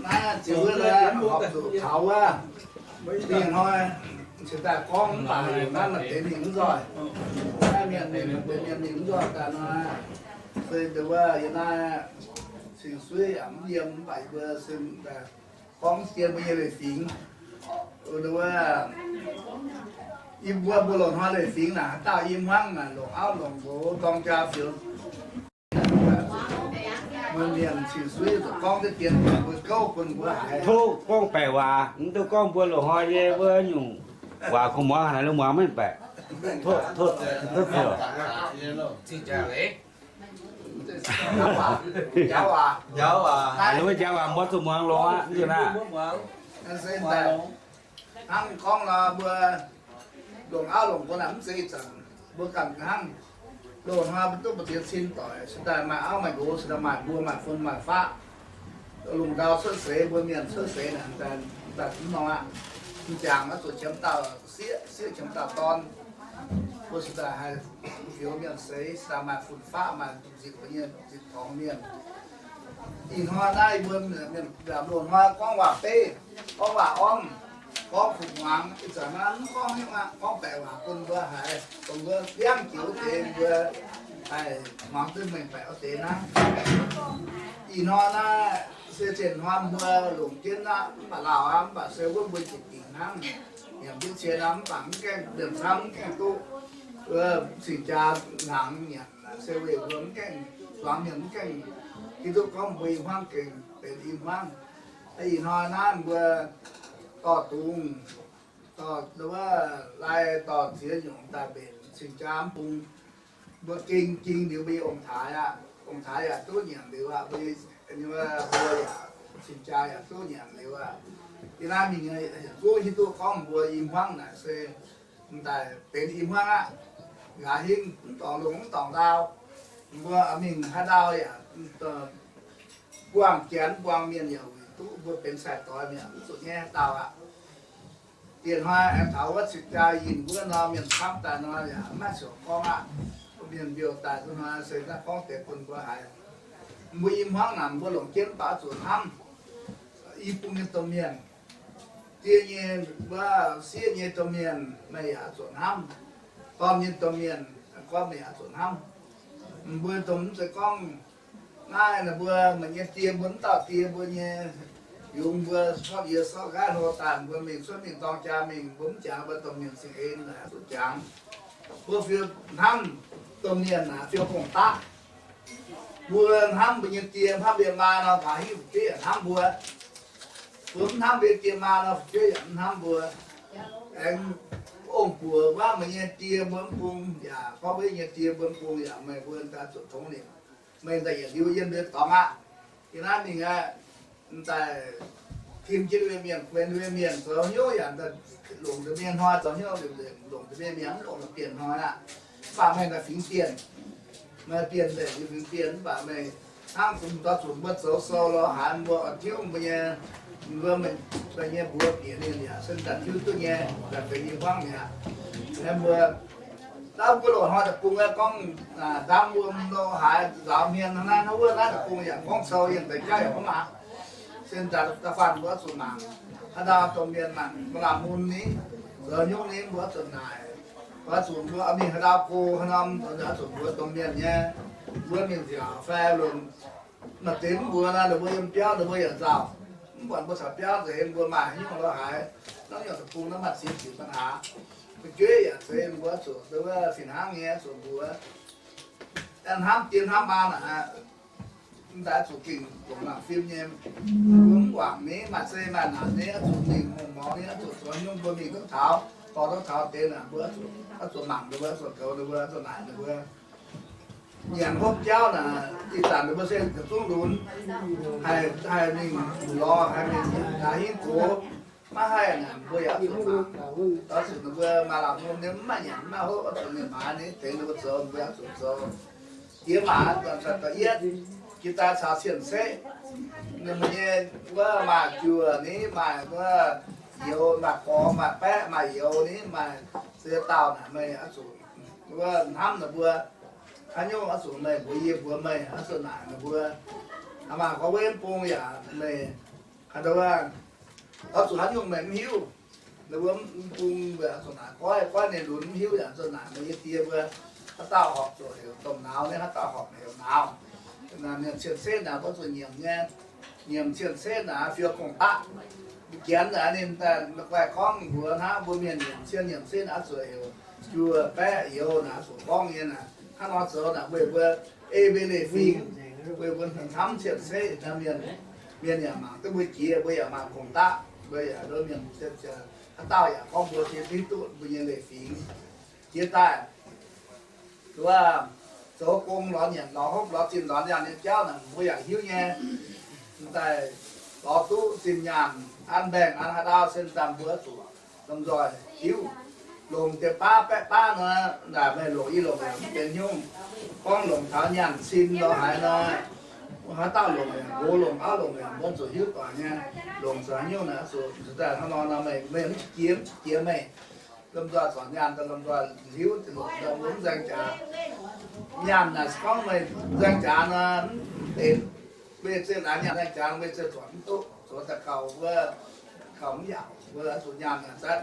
Naaiv ziouc wuov, horpc zuqc taux wuov, mingh hnoi cingx daaih gorngv mv baac naaiv maaih deix mingh mv nzoih. Naaiv mienh mingh, maaih deix mienh mingh mv nzoih daaih nor, se nduov wuov yie naaiv cing-suiv yaac mv yiem, mv baac yie mbuo se gorngv dien mbuo nyei leiz-fingx, wuov, yie mbuo mbuo loz-hnoi leiz-fingx naaic, haaix dauh i hmuangv naaic longc auv longc nqox dorng jaa fioux, mienh cing-suiv zuqc gorngv deix dien mbuo gouv bun mbuo haiz. Tov gorngv baeqc waac, mv duqv gorngv mbuo loz-hnoi nyei wuov nyungc waac, kungx muangx haaix naaic lo muangx maiv baeqc. Tov, tov, tov. Njaaux waac, njaaux waac, mbuo zuqc muangx longx aqv, mv nzunc naaiv. Hnangv gorngv nor, mbuo longc auv longc nqox naaic mv zeiz ih zanc mbuo ganh hnangv. Loz-hnoi mbuo duqv mbu'ziex cin doic, cingx daaih maaih auv maaih nqox, cingx daaih maaih mbuo maaih fun maaih faqv. Lungh ndau cuotv seix, mbuo mienh cuotv seix naaic, daaih mv nor aqv. M'jangc oix zuqc qiemx dauh sieqv, sieqv qiemx dauh dorn. Mbuo cingx daaih haih fioux mienh seix, cingx daaih maaih fun-faqv, maaih nzipc nyei nzipc torngx mienh. Ih hnoi naaiv mbuo mienh loz-hnoi gorngv waac-beiv, gorngv waac-orn, gorngv kuv muangx, ih zanc naaiv mv gorngv nyungc aqv, gorngv baeqc waac bun mbuo haiz, dongh mbuo biangv jiex wuov deix mbuo haih muangx duqv mengh baeqc wuov deix hnangv. Ih hnoi naaiv se zinh hnoi mbuo longc jienv aqv, mv baac lauh aqv, mv baac se wuov mbuo jiex dingc hnangv. Nyanc jienv cien aqv, mv baac mv gaengh liemh camv, mv gaengh duqv, wuov cing-jaa hnaangx nyanc, se weic mbuo mv gaengh zuangx mienh, mv gaengh hiuv duqv gorngv mbuo i hmuangv gengh benx i hmuangv. Ih hnoi naaiv mbuo dorh dungz, dorh wuov lai, dorh ziex nyungc daaih mbenc cing-jaa mv bung. Mbuo ging ging liuz mbuo nyei ong-taaix aqv. Ong-taaix yaac duqv nyanc liuz aqv, mbuo, mbuo yaac cing-jaa yaac duqv nyanc liuz aqv. Yie naaiv mingh, zuov hiuv duqv gorngv mbuo i hmuangv naaic se m'daaih benx i hmuangv aqv. Nqa'haav hingv mv dorngc longx mv dorngc ndau, mbuo mingh haaix ndau yaac buangh janx buangh mienh yaac duqv mbuo benx sai-doix mi'aqv, mv zuqc nyaiv haaix dauh aqv. Dieh hnoi aengx taux wuov cing-jaa yinh wuov nor, mienh camv daaih nor yaac maiv siouc gorngv aqv. Mienh mbiouh daaih nor se naaiv gorngv deix bun mbuo haiz. Mbuo i hmuangv naaic mbuo longc jienv mv baac oix zuqc hnamv i bung nyei domh mienh. Die nyei, wuov sieqv nyei domh mienh meih yaac oix zuqc hnamv. Dorn nyei domh mienh gorngv meih yaac oix zuqc hnamv. Mbuo dongh mv zeiz gorngv naaiv ninh mbuo, meih nyei die mbuo mv dauh die mbuo nyei yungz mbuo sortv yie sortv nqaiv hlo daaih, mbuo mingh cuotv mingh dorng jaa mingh, mbuo mv jangx mbuo domh mienh cing-en naaic oix zuqc jangx. Mbuo fiou hnamv domh mienh naaic fiou gong-daqv. Mbuo hnamv mbuo nyei die, hnamv mbuo nyei maa nor, nqa'haav hingv fu'jueiv yaac hnamv mbuo. Mbuo mv hnamv mbuo nyei die maa nor, fu'jueiv yaac mv hnamv mbuo. Aengx ong-buoc waac meih nyei die mbuo mv bung yaac, gorngv mbuo nyei die mbuo mv bung yaac, meih mbuo daaih zuqc tongx ninh. Meih daaih yietc liuz yiem mbuo dorngx aqv. Yie naaiv mingh aqv, daaih tim jienv mienh, kuenx mienh zoux hnyouv yaac longc nza'hmien hnoi zoux hnyouv, longc nza'hmien mienh mv longc bienh hnoi aqv. Mv baac meih daaih fingx bienh, meih bienh nzengc, yie fingx bienh, mv baac meih hnangv zuqc mbuo zoux sou lorz haaix, mbuo oix tiuv mbuo nyei, mbuo meih nyei mbuox bieqc ninh yaac se daaih tiuv duqv nyei, daaih benx yie hmuangv mi'aqv. Mbuo, naaiv mbuo loz-hnoi deic-bung gorngv, ndamv wuom lo haaix nzaaux hmien hnangv naaiv hnangv wuov, naaiv deic-bung yaac gorngv sou yiem deix jauv yaac mv maaih. Se daaih da'faanh mbuo oix zuqc mangc, haaix dauh domh mienh mangc maaih lamh mun ni, zoux hnyouv ni, mbuo oix zuqc naaic, oix zuqc mbuo mingh haaix dauh go haaix norm, oix zuqc mbuox domh mienh nyei, mbuo mingh nziaauc fai longc maaih deix mv mbuox nor, ninh mbuo yiem biauv ninh mbuo yaac nzauh. Mv buatc mbuo caux biauv nzengc, mbuo maaih haaix nyungc lo haaix, naaiv nyungc deic-bung naaiv maaih ziex diuc ปัญหา. Fu'jueiv yaac zeiz mbuo oix zuqc fih hnangv nyei oix zuqc mbuox. Hnamv die hnamv maa naaic, mv daaih oix zuqc gengh longc mangc fim nyei. Mbuo mv wangc ni, maaih zeiv maaih naanc ni, oix zuqc mingh hngongx morngx ni, oix zuqc zoux nyungc mbuo mingh duqv taux, dorh duqv taux deix naaic, mbuo oix zuqc mangc ninh mbuo, oix zuqc goux ninh mbuo, oix zuqc naaic ninh mbuo. Nyanc hopv jauv naaic, ih zanc ninh mbuo se yietc zungv lunx, haih, haih mingh lorz, haih mingh nyanc, haih hingv gox, maiv haih naaic, mbuo yaac oix zuqc mangc. Oix zuqc ninh mbuo maaih lamh mun nyei, mv maaih nyanc mv maaih hopv, oix zuqc mingh maaiz ninh, tengx ninh mbuo zoux, mbuo yaac oix zuqc zoux. Diex maac, da'yietv, jiex daaih caux cien-ceqv, ninh mbuo nyei wuov maaih juoh ni, maaih wuov youz, maaih gorx, maaih baeqv, maaih youz ni, maaih ziex dauh naaic, meih oix zuqc wuov hnamv ninh mbuo. Haaix nyungc oix zuqc meih mbuox yie mbuox meih, oix zuqc naaic ninh mbuo. Maaih gorngv wuov bung yaac meih Haaix dauh oix zuqc haaix nyungc meih mv hiuv. Ninh mbuo mv bung mbuo zuqc naaic goiv, goiv ninh lunx mv hiuv yaac zuqc naaic meih nyei die mbuo haaix dauh horpc zuqc heuc domh nauz nyei, haaix dauh horpc heuc nauz. Mienh cien-ceqv naaic mbuo zuqc nyiemc nyei, nyiemc cien-ceqv naaic fiou gong-daqv. Janx naaic ninh daaih guaih gorngv mbuox hnangv mbuo mienh nyiemc cien nyiemc ceqv naaic zuqc heuc juoh baeqv youz naaic zuqc gorngv nyei naaic. Hnangv nor zoux naaic weic mbuo ei mbuo leiz fingx, weic mbuo hnamv cien-ceqv mienh, mienh yaac mangc duqv mbuo jiex, mbuo yaac mangc gong-daqv, mbuo yaac mienh haaix dauh yaac gorngv mbuo jiex duqv mbuo nyei leiz fingx. Jiex daaih, wuov, zoux gong lorz nyanc lorz hopv lorz zinh lorz nyaanh nyei jauv naaic mbuo yaac hiuv nyei. Daaih lorz duqv zinh nyaanh an mbaengx an haaix dauh se daaih mbuo zuqc lomh nzoih hiuv. Longc deix baav baeqv baav nor, naaic meih longc yie longc yaac mv benx nyungc. Gorngv longc taux nyaanh cin lorz haaix nor, haaix dauh longc yaac nqox longc auv longc yaac mbuo zuqc hiuv doic nyei. Longc zuqc haaix nyungc naaic zuqc daaih hnangv nor nor meih, meih mv jiex, mv jiex meih. Lomh nzoih zorc nyaanh daaih lomh nzoih hiuv longc daaih mbuo mv nzaeng jaax. Nyaanh naaic se gorngv meih nzaeng jaax nor mv benx, mbuo yietc zungv laaix nyaanh nzaeng jaax, mbuo yietc zungv zorc mv duqv, zoux daaih gauh wuov, gauh mv yaac mbuo zuqc nyaanh naaic zaaix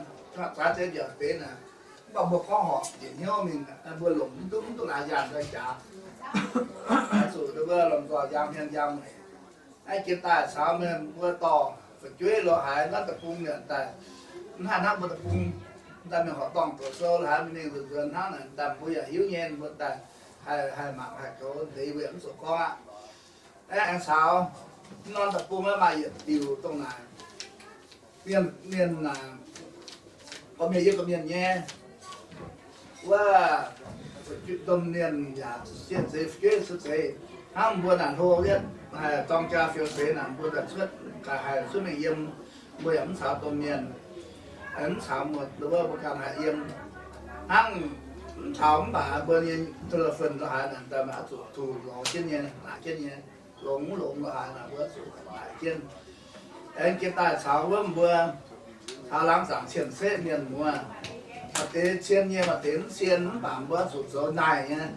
zeiv mbiaauc deix naaic. Mv baac mbuo gorngv horpc njiec hnyouv mingh, mbuo longc mv duqv, mv duqv laaix nyaanh nzaeng jaax. Zuqc mbuo lomh nzoih njang hmien njang mueic. Naaiv jiex daaih caux meih mbuo dorh fu'jueiv lorz haaix norm deic-bung yaac daaih, mv haih hnangv mbuo deic-bung daaih mingh horqc dorngh doqc sou lorz haaix mingh nzuonx nzuonx hnangv naaic, daaih mbuo yaac hiuv nyei, mbuo daaih haih, haih mangc haih goux deix, mbuo yaac mv zuqc gorngv aqv. Aengx caux norm deic-bung maaih yietc diuc dongh naaic, mienh, mienh naaic, gorqv-mienh yiem gorqv-mienh nyei wuov, domh mienh yaac sieqv zeiz fu'jueiv sieqv zeiz. Hnangv mbuo naaic hlo yietv haih dorng jaa fioux seix naaic, mbuo daaih cuotv gaax haih cuotv mingh yiem, mbuo yaac mv caux domh mienh, mv caux muoz-doic wuov mbuo ganh haih yiem. Hnangv mv taux mv baac mbuo nyei telephone lorz haaix naaic daaih maaih oix zuqc tuc lorz jienv nyei, naaic jienv nyei, longx mv longx lorz haaix naaic mbuo oix zuqc naaic jienv. Aengx jiex daaih caux wuov mbuo caux laangz zaangc cien-ceqv mienh muoz, maaih deix cien nyei, maaih deix mv cien, mv baac mbuo oix zuqc zoux naaic nyei,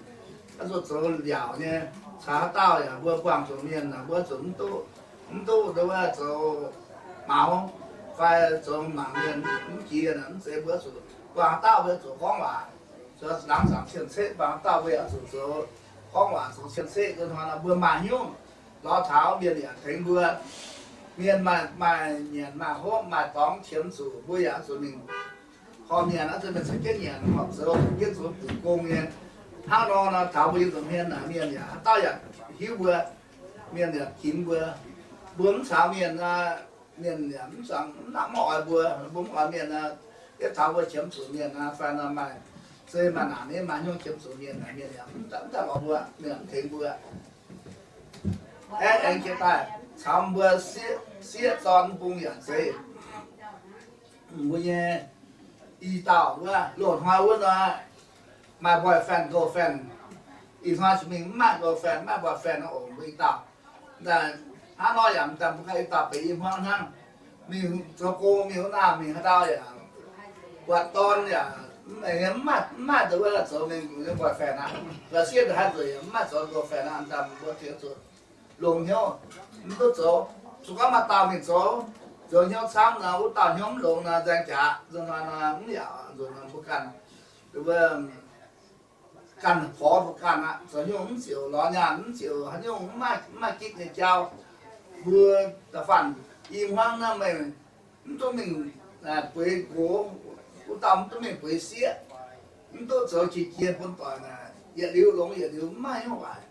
oix zuqc zoux liaauc nyei. Caux haaix dauh yaac mbuo buangh zuqc mienh naaic mbuo zuqc mv duqv, mv duqv nduov wuov zoux maux fai zoux mangc mienh mv jiex naaic, mv zeiz mbuo zuqc buangh haaix dauh mbuo zuqc gorngv waac. Zoux laangz zaangc cien-ceqv buangh haaix dauh mbuo yaac zuqc zoux gorngv waac zoux cien-ceqv. Nzunc hnoi nor mbuo maaih hnyouv lorz taux mienh yaac tengx mbuo. Mienh maaih, maaih nyanc maaih hopv maaih dorngx qiemx zuqc, mbuo yaac zuqc mingh. Horpc nyanc oix zuqc mingh caux jienv nyanc, horpc zoux caux jienv zoux, duqv gong nyei. Hnangv nor nor taux mbuo yiem nza'hmien naaic mienh yaac haaix dauh yaac hiuv mbuo, mienh yaac ginx mbuo. Mbuo mv caux mienh nor, mienh yaac mv zuangx, mv nangc mv oix mbuo. Mbuo mv oix mienh nor, yietv taux mbuo qiemx zuqc mienh nor, fai nor maaih zei maaih naanc nyei, maaih hnyouv qiemx zuqc mienh naaic, mienh yaac mv daaih lorz mbuo, mienh yaac mv tengx mbuo. Aengx, aengx jiex daaih caux mbuo sieqv, sieqv dorn bung yaac zeiz. Mbuo nyei i dauh wuov, loz-hnoi wuov nor, maaih boyfriend girlfriend. Ih hnoi zuqc mingh mv maaih girlfriend, mv maaih boyfriend nor, oc, mbuo i dauh. Hnangv nor yaac m'daaih mbuo ganh i dauh benx i hmuangv hnangv. Mingh zoux gong mingh wuov naaic mingh haaix dauh yaac buatc dorn yaac mv maaih, mv maaih zoux wuov zoux mingh boyfriend aqv. La'sieqv ndongc haaix nzunc yaac mv maaih zoux girlfriend aqv. M'daaih mbuo tengx zuqc longx hnyouv, mv duqv zoux. Zuqc gorngv maaih dauh mingh zoux, zoux hnyouv camv nor, wuov dauh hnyouv mv longx nor, nzaeng jaax nzunc hnoi nor mv yaac nzunc hnoi mbuo ganh, mbuo ganh porx mbuo ganh aqv. Zoux hnyouv mv ziouc lorz nyaanh, mv ziouc haaix nyungc mv maaih, mv maaih gitv nyei jauv. Mbuo da'faanh i hmuangv naaiv meih mv duqv mingh bueix nqox, wuov dauh mv duqv mingh bueix sieqv, mv duqv zoux qiex jiez bun doic naaic, yietc liuz longx yietc liuz mv maaih hnyouv waaic.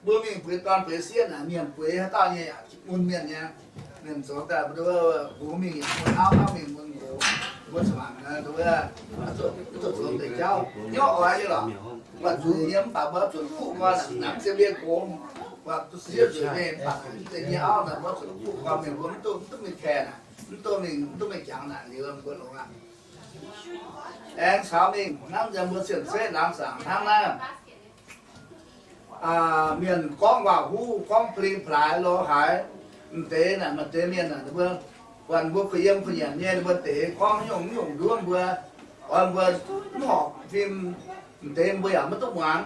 Mbuo mingh bueix dorn bueix sieqv naaic, mienh bueix haaix dauh nyei yaac mun mienh nyei. Mienh zoux daaih mbuo nqox mingh yaac mun auv, auv mingh mun nqox. Mbuo zuqc mangc mv zuqc zoux deix jauv hnyouv oix nyei lorqc. Buatc nzueic nyei mv baac mbuo zuqc kuv gorn naaic, mv zeiz mbuo nqox, buatc sieqv nzueic nyei mv baac mv zeiz nyei auv naaic, mbuo zuqc kuv gorn mingh, mbuo mv duqv, mv duqv mingh kaeqv naaic, mv duqv mingh, mv duqv mingh jangx naaic liuz mbuo longx aqv. Aengx caux mingh hnangv nzengc mbuo cien-ceqv laangz zaangc hnangv naaiv. Mienh gorngv waac-huv, gorngv pling plaaix lorz haaix, m'deix naaic, m'deix mienh naaic, ninh mbuo buatc mbuo kuh yiem kuh nyanc nyei, ninh mbuo deix gorngv nyungc nyungc nduov mbuo, oix mbuo mv horpc fim, m'deix mbuo yaac mv duqv muangx.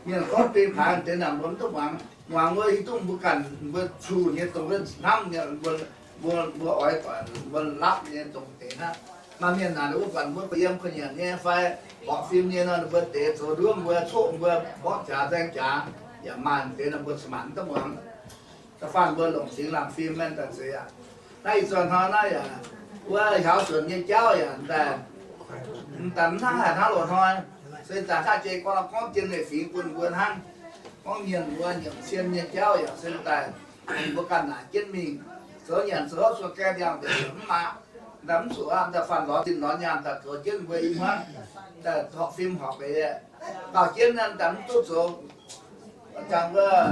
Mienh gorngv pling plaaix m'deix naaic mbuo mv duqv muangx. Muangx wuov hiuv duqv mbuo ganh mbuo zuqc nyei dongh wuov hnamv nyei, mbuo, mbuo, mbuo oix doic, mbuo lapv nyei dongh deix hnangv. Maaih mienh naaic wuov buatc mbuo kuh yiem kuh nyanc nyei fai horpc fim nyei nor, ninh mbuo deix zoux nduov mbuo, coqv mbuo, mborqv jaax nzaeng jaax, yaac maaih deix nor mbuo cin-maanc mv duqv muangx. Da'faanh mbuo longc singx laangc fim maiv daaih zeiz aqv. Naaiv ih zanc hnoi naaiv yaac wuov hiaaux suonc nyei jauv yaac daaih, daaih mv hnangv haaix hnangv loz-hnoi. Se daaih hnangv jiex gorngv, gorngv jien leiz fingx bun mbuo hnangv. Gorngv mienh mbuo nyiemc cien nyei jauv yaac se daaih, mbuo ganh naaic jienv mingh, zoux nyanc zoux hopv suonc gaengh ndiangx-mbenc mv maaih, daaih mv zuqc aqv, daaih faanh lorz zinh lorz nyaanh daaih zoux jienv mbuo i hmuangv, daaih horpc fim horpc eix, gauh jienv naaiv daaih mv duqv zoux. Jangx wuov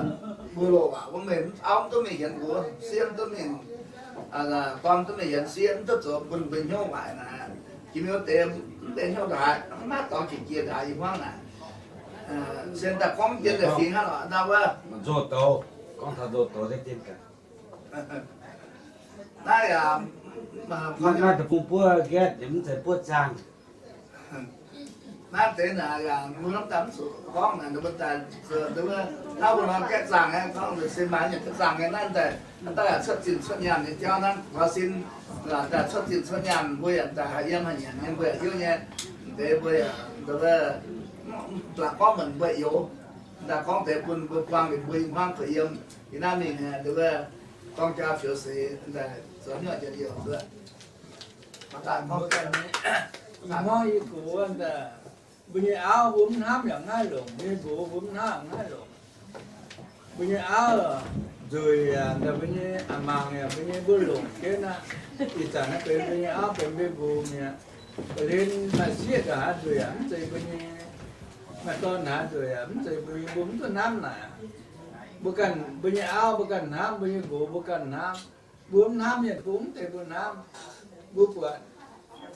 mbuo loz-waac wuov, meih auv mv duqv mingh hienx nqox, sieqv mv duqv mingh, dorn mv duqv mingh hienx sieqv, mv duqv zoux bun mbuo hnyouv waaic naaic. Jiex mingh wuov deix mv benx hnyouv ndaaic, mv maaih dorngx jiex jiex ndaaic i hmuangv naaic. Se daaih gorngv jienv daaih fingx hnangv lorqc naaiv wuov. Nzoh douz, gorngv taux nzoh douz se jienv gaax. Naaiv yaac, naaiv deic-bung buov nqaetv, mv zeiz buov zaangh. Naaiv deix naaic yaac mbuo hnamv daaih mv zuqc gorngv naaic, mbuo daaih, hnangv mbuo nor gaeqv zaangh aqv, gorngv se maaih nyungc gaeqv zaangh nyei naaiv daaih, daaih yaac cuotv zinh cuotv nyaanh nyei jauv hnangv. Taux sin daaih cuotv zinh cuotv nyaanh, mbuo yaac daaih haih yiem haih nyanc nyei, mbuo yaac hiuv nyei. Deix mbuo yaac, daaih gorngv mengh mbuo youz, daaih gorngv deix bun mbuo buangh liuz mbuo i hmuangv kuh yiem. Ih naaiv mingh, daaih gorngv jaa fioux seix, daaih zoux hnyouv jiex youc. Ih hmuangv yie gox daaih, mbuo nyei auv mbuo mv hnamv yaac mv haih longc, mbuo nyei nqox mbuo mv hnamv yaac mv haih longc. Mbuo nyei auv nzueic yaac daaih, mbuo nyei a'maangc yaac, mbuo nyei mbuo longc jienv aqv. Ih zanc naaiv benx mbuo nyei auv benx mbuo nqox mi'aqv. Ga'hlen maaih sieqv ndongc haaix nzueic yaac mv zeiz mbuo nyei, maaih dorn haaix nzueic yaac mv zeiz mbuo nyei, mbuo mv duqv hnamv naaic. Mbuo ganh, mbuo nyei auv mbuo ganh hnamv, mbuo nyei nqox mbuo ganh hnamv. Mbuo mv hnamv mienh, mbuo mv zeiz mbuo hnamv. Mbuo buatc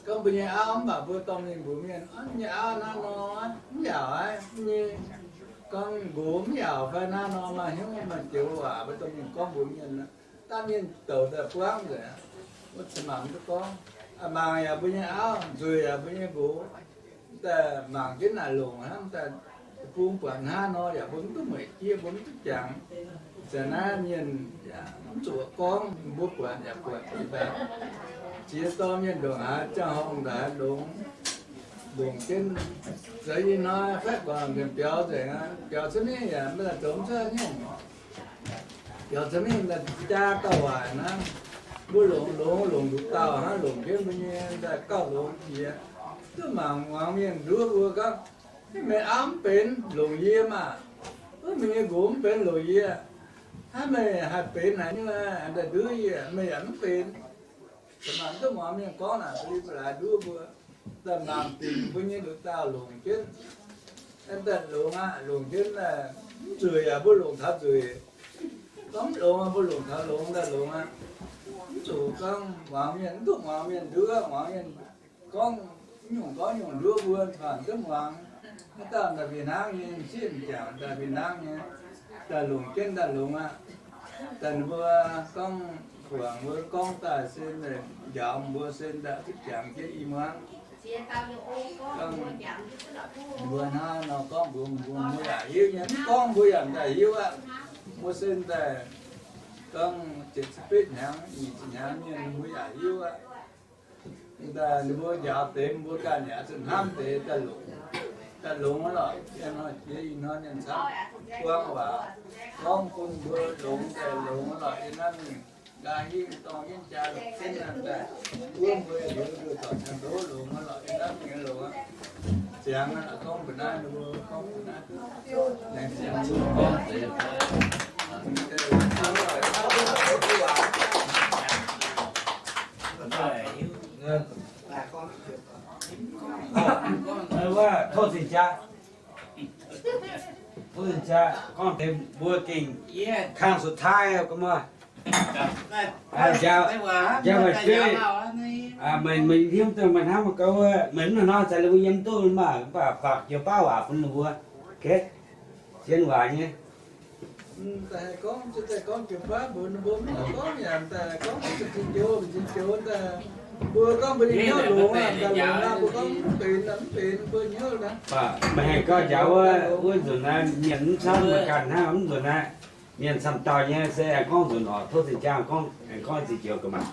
gorngv mbuo nyei auv mv baac mbuo dorh mingh mbuox mienh, nyei auv hnangv nor, mv yaauc aqv nyei. Gorngv nqox mv yaauc fai hnangv nor, maaih hnyouv maaih joux waac mbuo dorh mingh gorngv mbuox mienh, daaih mienh douc daaih buangv nzengc. Mbuo cin-maanc mv duqv gorngv. A'maangc yaac mbuo nyei auv, nzueic yaac mbuo nyei nqox, daaih mangc jienv naaic longc hnangv, daaih bung buatc hnangv nor yaac mbuo mv duqv mueic jieqv, mbuo mv duqv jangx. Zanc naaiv mienh yaac mv zuqc gorngv, mbuo buatc yaac buatc daaih. Ziex dorh mienh ndongc haaix ziangh horngh ndongc haaix longx, longc jienv. Zoux ih hnoi faetv guangc nzengc biaux nzengc aqv. Biaux cuotv mingh yaac maiv daaih zoux mv cuotv nyungc. Biaux cuotv mingh daaih jaa gauh waaic naaiv. Mbuo longc longx, longc nduqc dauh hnangv, longc jienv mbuo nyei daaih gauh longx jiex. Duqv mangc muangx mienh nduov mbuo gorngv, meih auv mv benx longc yie maah! Meih nyei nqox mv benx longc yie. Hnangv meih haih benx haic nyei, daaih nduov yie, meih yaac mv benx. Cin-maanc duqv muangx mienh gorngv naaic, ba'li ba'laaix nduov mbuo, daaih mangc dingc mbuo nyei nduqc dauh longc jienv. Daaih longx aqv, longc jienv daaih mv nzueic yaac mbuo longc taux nzueic. Gorngv mv longx, mbuo longc taux longx daaih longx aqv. Mv zuqc gorngv muangx mienh, mv duqv muangx mienh nduov, muangx mienh gorngv nyungc gorngv nyungc nduov mbuo, mv baac mv duqv muangx. Haaix dauh daaih fih hnangv nyei, m'sieqv m'jangc daaih fih hnangv nyei, daaih longc jienv daaih longx aqv. Daaih ninh mbuo gorngv, kuangx mbuo gorngv daaih se njaaux mbuo se daaih duqv jangx jienv i muangv. Mbuo hnangv nor gorngv mbuox mbuo, mbuo yaac hiuv nyei. Mv gorngv mbuo yaac m'daaih hiuv aqv. Mbuo se daaih gorngv ziepc betv hnyangx, nyic ziepc hnyangx mienh mbuo yaac hiuv aqv. Daaih ninh mbuo njaaux deix mbuo ganh yaac zuqc hnamv deix daaih longx, daaih longx aqv lorqc. Ih hnoi jiex ih hnoi mienh camv buang waac, gorngv bun mbuo longx daaih longx aqv lorqc. Yie naaiv mingh nqa'hingh dorng jienv jaa longc jienv naaiv daaih, wuov mbuo liuz nduov zorc cang-ndouv longx aqv lorqc. Yie naaiv mingh longx aqv. Ziangx aqv, gorngv mbuo naaiv, ninh mbuo gorngv mbuo naaiv, laengz zingh mbuo gorngv deix. Wuov, tov zingh jaax. Tov zingh jaax, gorngv deix mbuo gengh kang สุดท้าย gu'nyuoz. Njaaux, njaaux meih fiev, meih, meih hiuv duqv meih hnamv mangc gaax wuov, meih mv hnoi zanc mbuo yiem duqv maah, mv baac baac joux baav waac bun ninh mbuo. Zien waac nyei. Baac meih haih gorngv njaaux wuov, wuov nzunc naaiv mienh mv camv, meih ganh hnangv mv nzunc naaiv. Mienh camv dauh nyei se aengx gorngv nzunc oc, tov zinh jangv gorngv, aengx gorngv zinh joux ga'maah.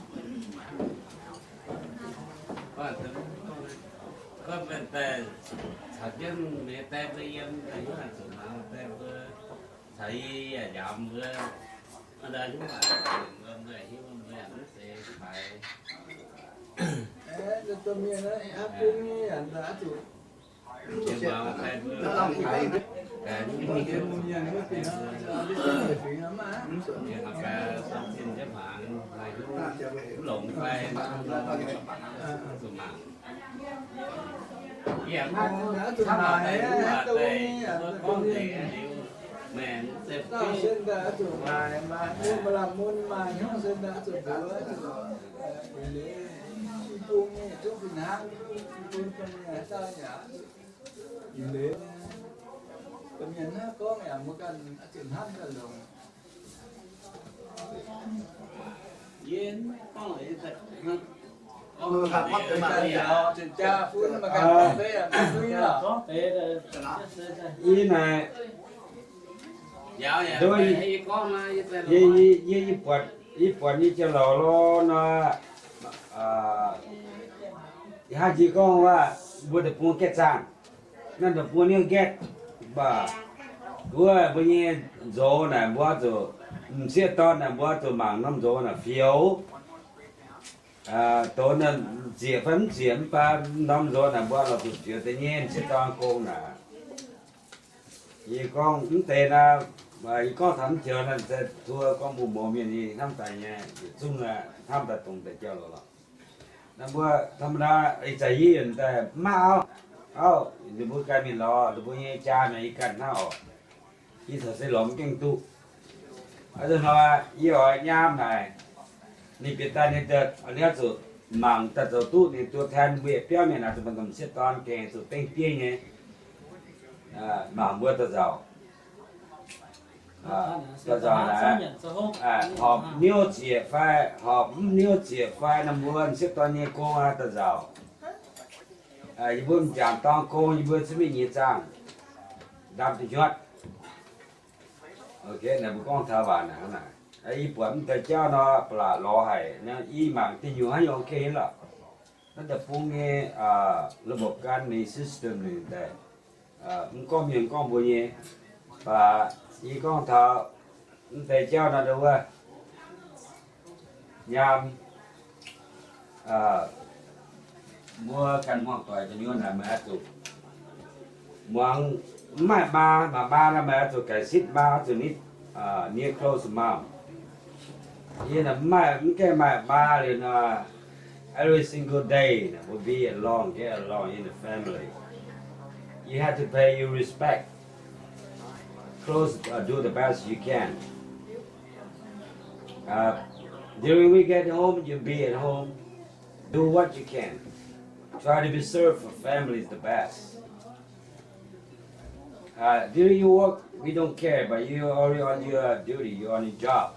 Yie naaic, yie, yie, yie buatc, yie buatc nyei jauv-louc lorqc nor, hnangv jiex gorngv waac, mbuo deic-bung gaeqv zaangh, naaiv deic-bung niouv gaeqv, mv baac wuov mbuo nyei nzox naaic mbuo zuqc, m'sieqv dorn naaic mbuo zuqc mangc norm nzox naaic fioux. Doz naaic zieqc fai mv zieqc mv baac norm nzox naaic mbuo lorz zuqc fioux deix nyei m'sieqv dorn gong naaic. Yie gorngv mv deix naaic, yie gorngv taux mv joux naaic se tov gorngv mbuo mouz mienh nyei hnamv daaih nyei, yietc zungv hnamv daaih dongh deix jauv-louc lorqc. Naaiv mbuo ธรรมดา ih zanc yie yaac daaih mv maaih auv, auv, ninh mbuo ganh mingh lorz ninh mbuo nyei jaa naaic yie ganh hnangv oc. Yie corc se lorz mv gaengh duqv. Hnangv nor yie oix nyaam naaic, ninh bieqc daaih ninh daaih, ninh oix zuqc mangc daaih zoux duqv ninh ตัวแทน mbuo yietc biauv mienh naaic zuqc mangc m'sieqv dorn gengh zuqc dengv bieiv nyei, mangc mbuo daaih nzauc. Daaih nzauc naaic, horpc niouv zieqc fai horpc mv niouv zieqc fai, naaiv mbuo m'sieqv dorn nyei gong aqv daaih nzauc. Yie mbuo m'jangc dorn gong yie mbuo zungv mingh nyiex zaangh, ndamv duqv hnyuotv. Naaic mbuo gorngv taux waac naaic, yie buatc mv deix jauv nor, ba'laqc lorz haic. I mangc da'nyungc haaix nyungc gengh lorqc. Naaiv deic-bung nyei ระบบการเงิน system ninh daaih, mv gorngv mienh gorngv mbuo nyei, baac yie gorngv taux mv deix jauv nor, wuov nyaam mbuo ganh muangx doic gu'nyuoz naaic meih oix zuqc muangx, mv maaih maa, maaih maa nor meih oix zuqc ga'sitv maa, oix zuqc nitv near close mom. Yie naaic mv maaih, mv gaengh maaih maa liuz nor, every single day will be alone, get along in the family. You have to pay your respect. Close, do the best you can. During weekend home, you be at home. Do what you can. Try to be served for families the best. During your work, we don't care, but you already on your duty, you on your job.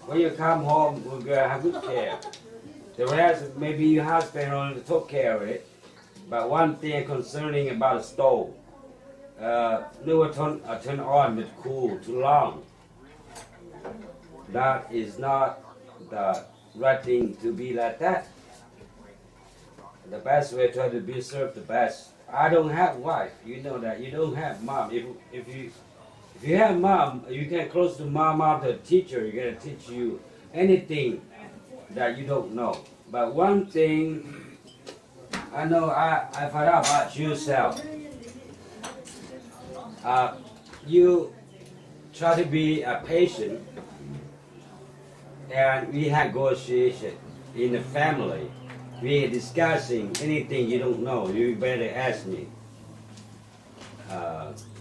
When you come home, we gonna have good care. The rest, maybe your husband only took care of it. But one thing concerning about the stove, never turn, turn on with coal too long. That is not the right thing to be like that. The best way try to be served the best. I don't have wife, you know that. You don't have mom. If, if you, if you have mom, you can close to mom, mom the teacher, you gonna teach you anything that you don't know. But one thing I know, I, I find out about yourself. You try to be a patient, and we have negotiation in the family. We are discussing anything you don't know, you better ask me.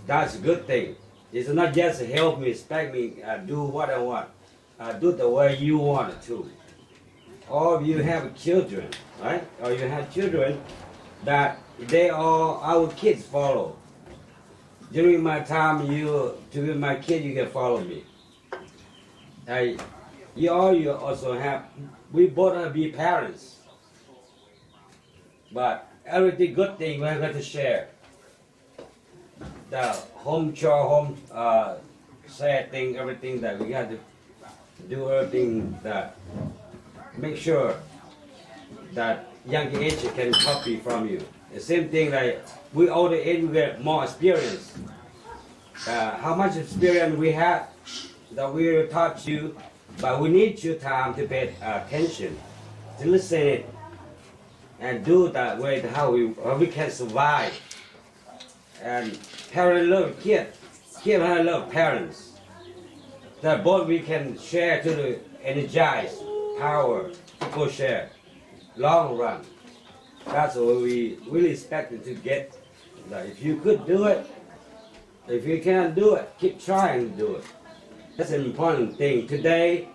That's a good thing. It's not just help me, expect me, do what I want. Do the way you want it to. Or you have children, right? Or you have children that they are our kids follow. During my time, you, during my kid, you can follow me. You all, you also have, we both have be parents. But everything good thing we have got to share. The home chore, home, uh, sad thing, everything that we have to do everything that make sure that young age can copy from you. The same thing, like, we older age, we get more experience. Uh, how much experience we have that we will taught you, but we need your time to pay attention, to listen it, and do that way to how we, how we can survive. And parent love kid, kid love parents. That both we can share to the energize, power, equal share, long run. That's what we really expected to get. That if you could do it, if you can do it, keep trying to do it. That's an important thing. Today,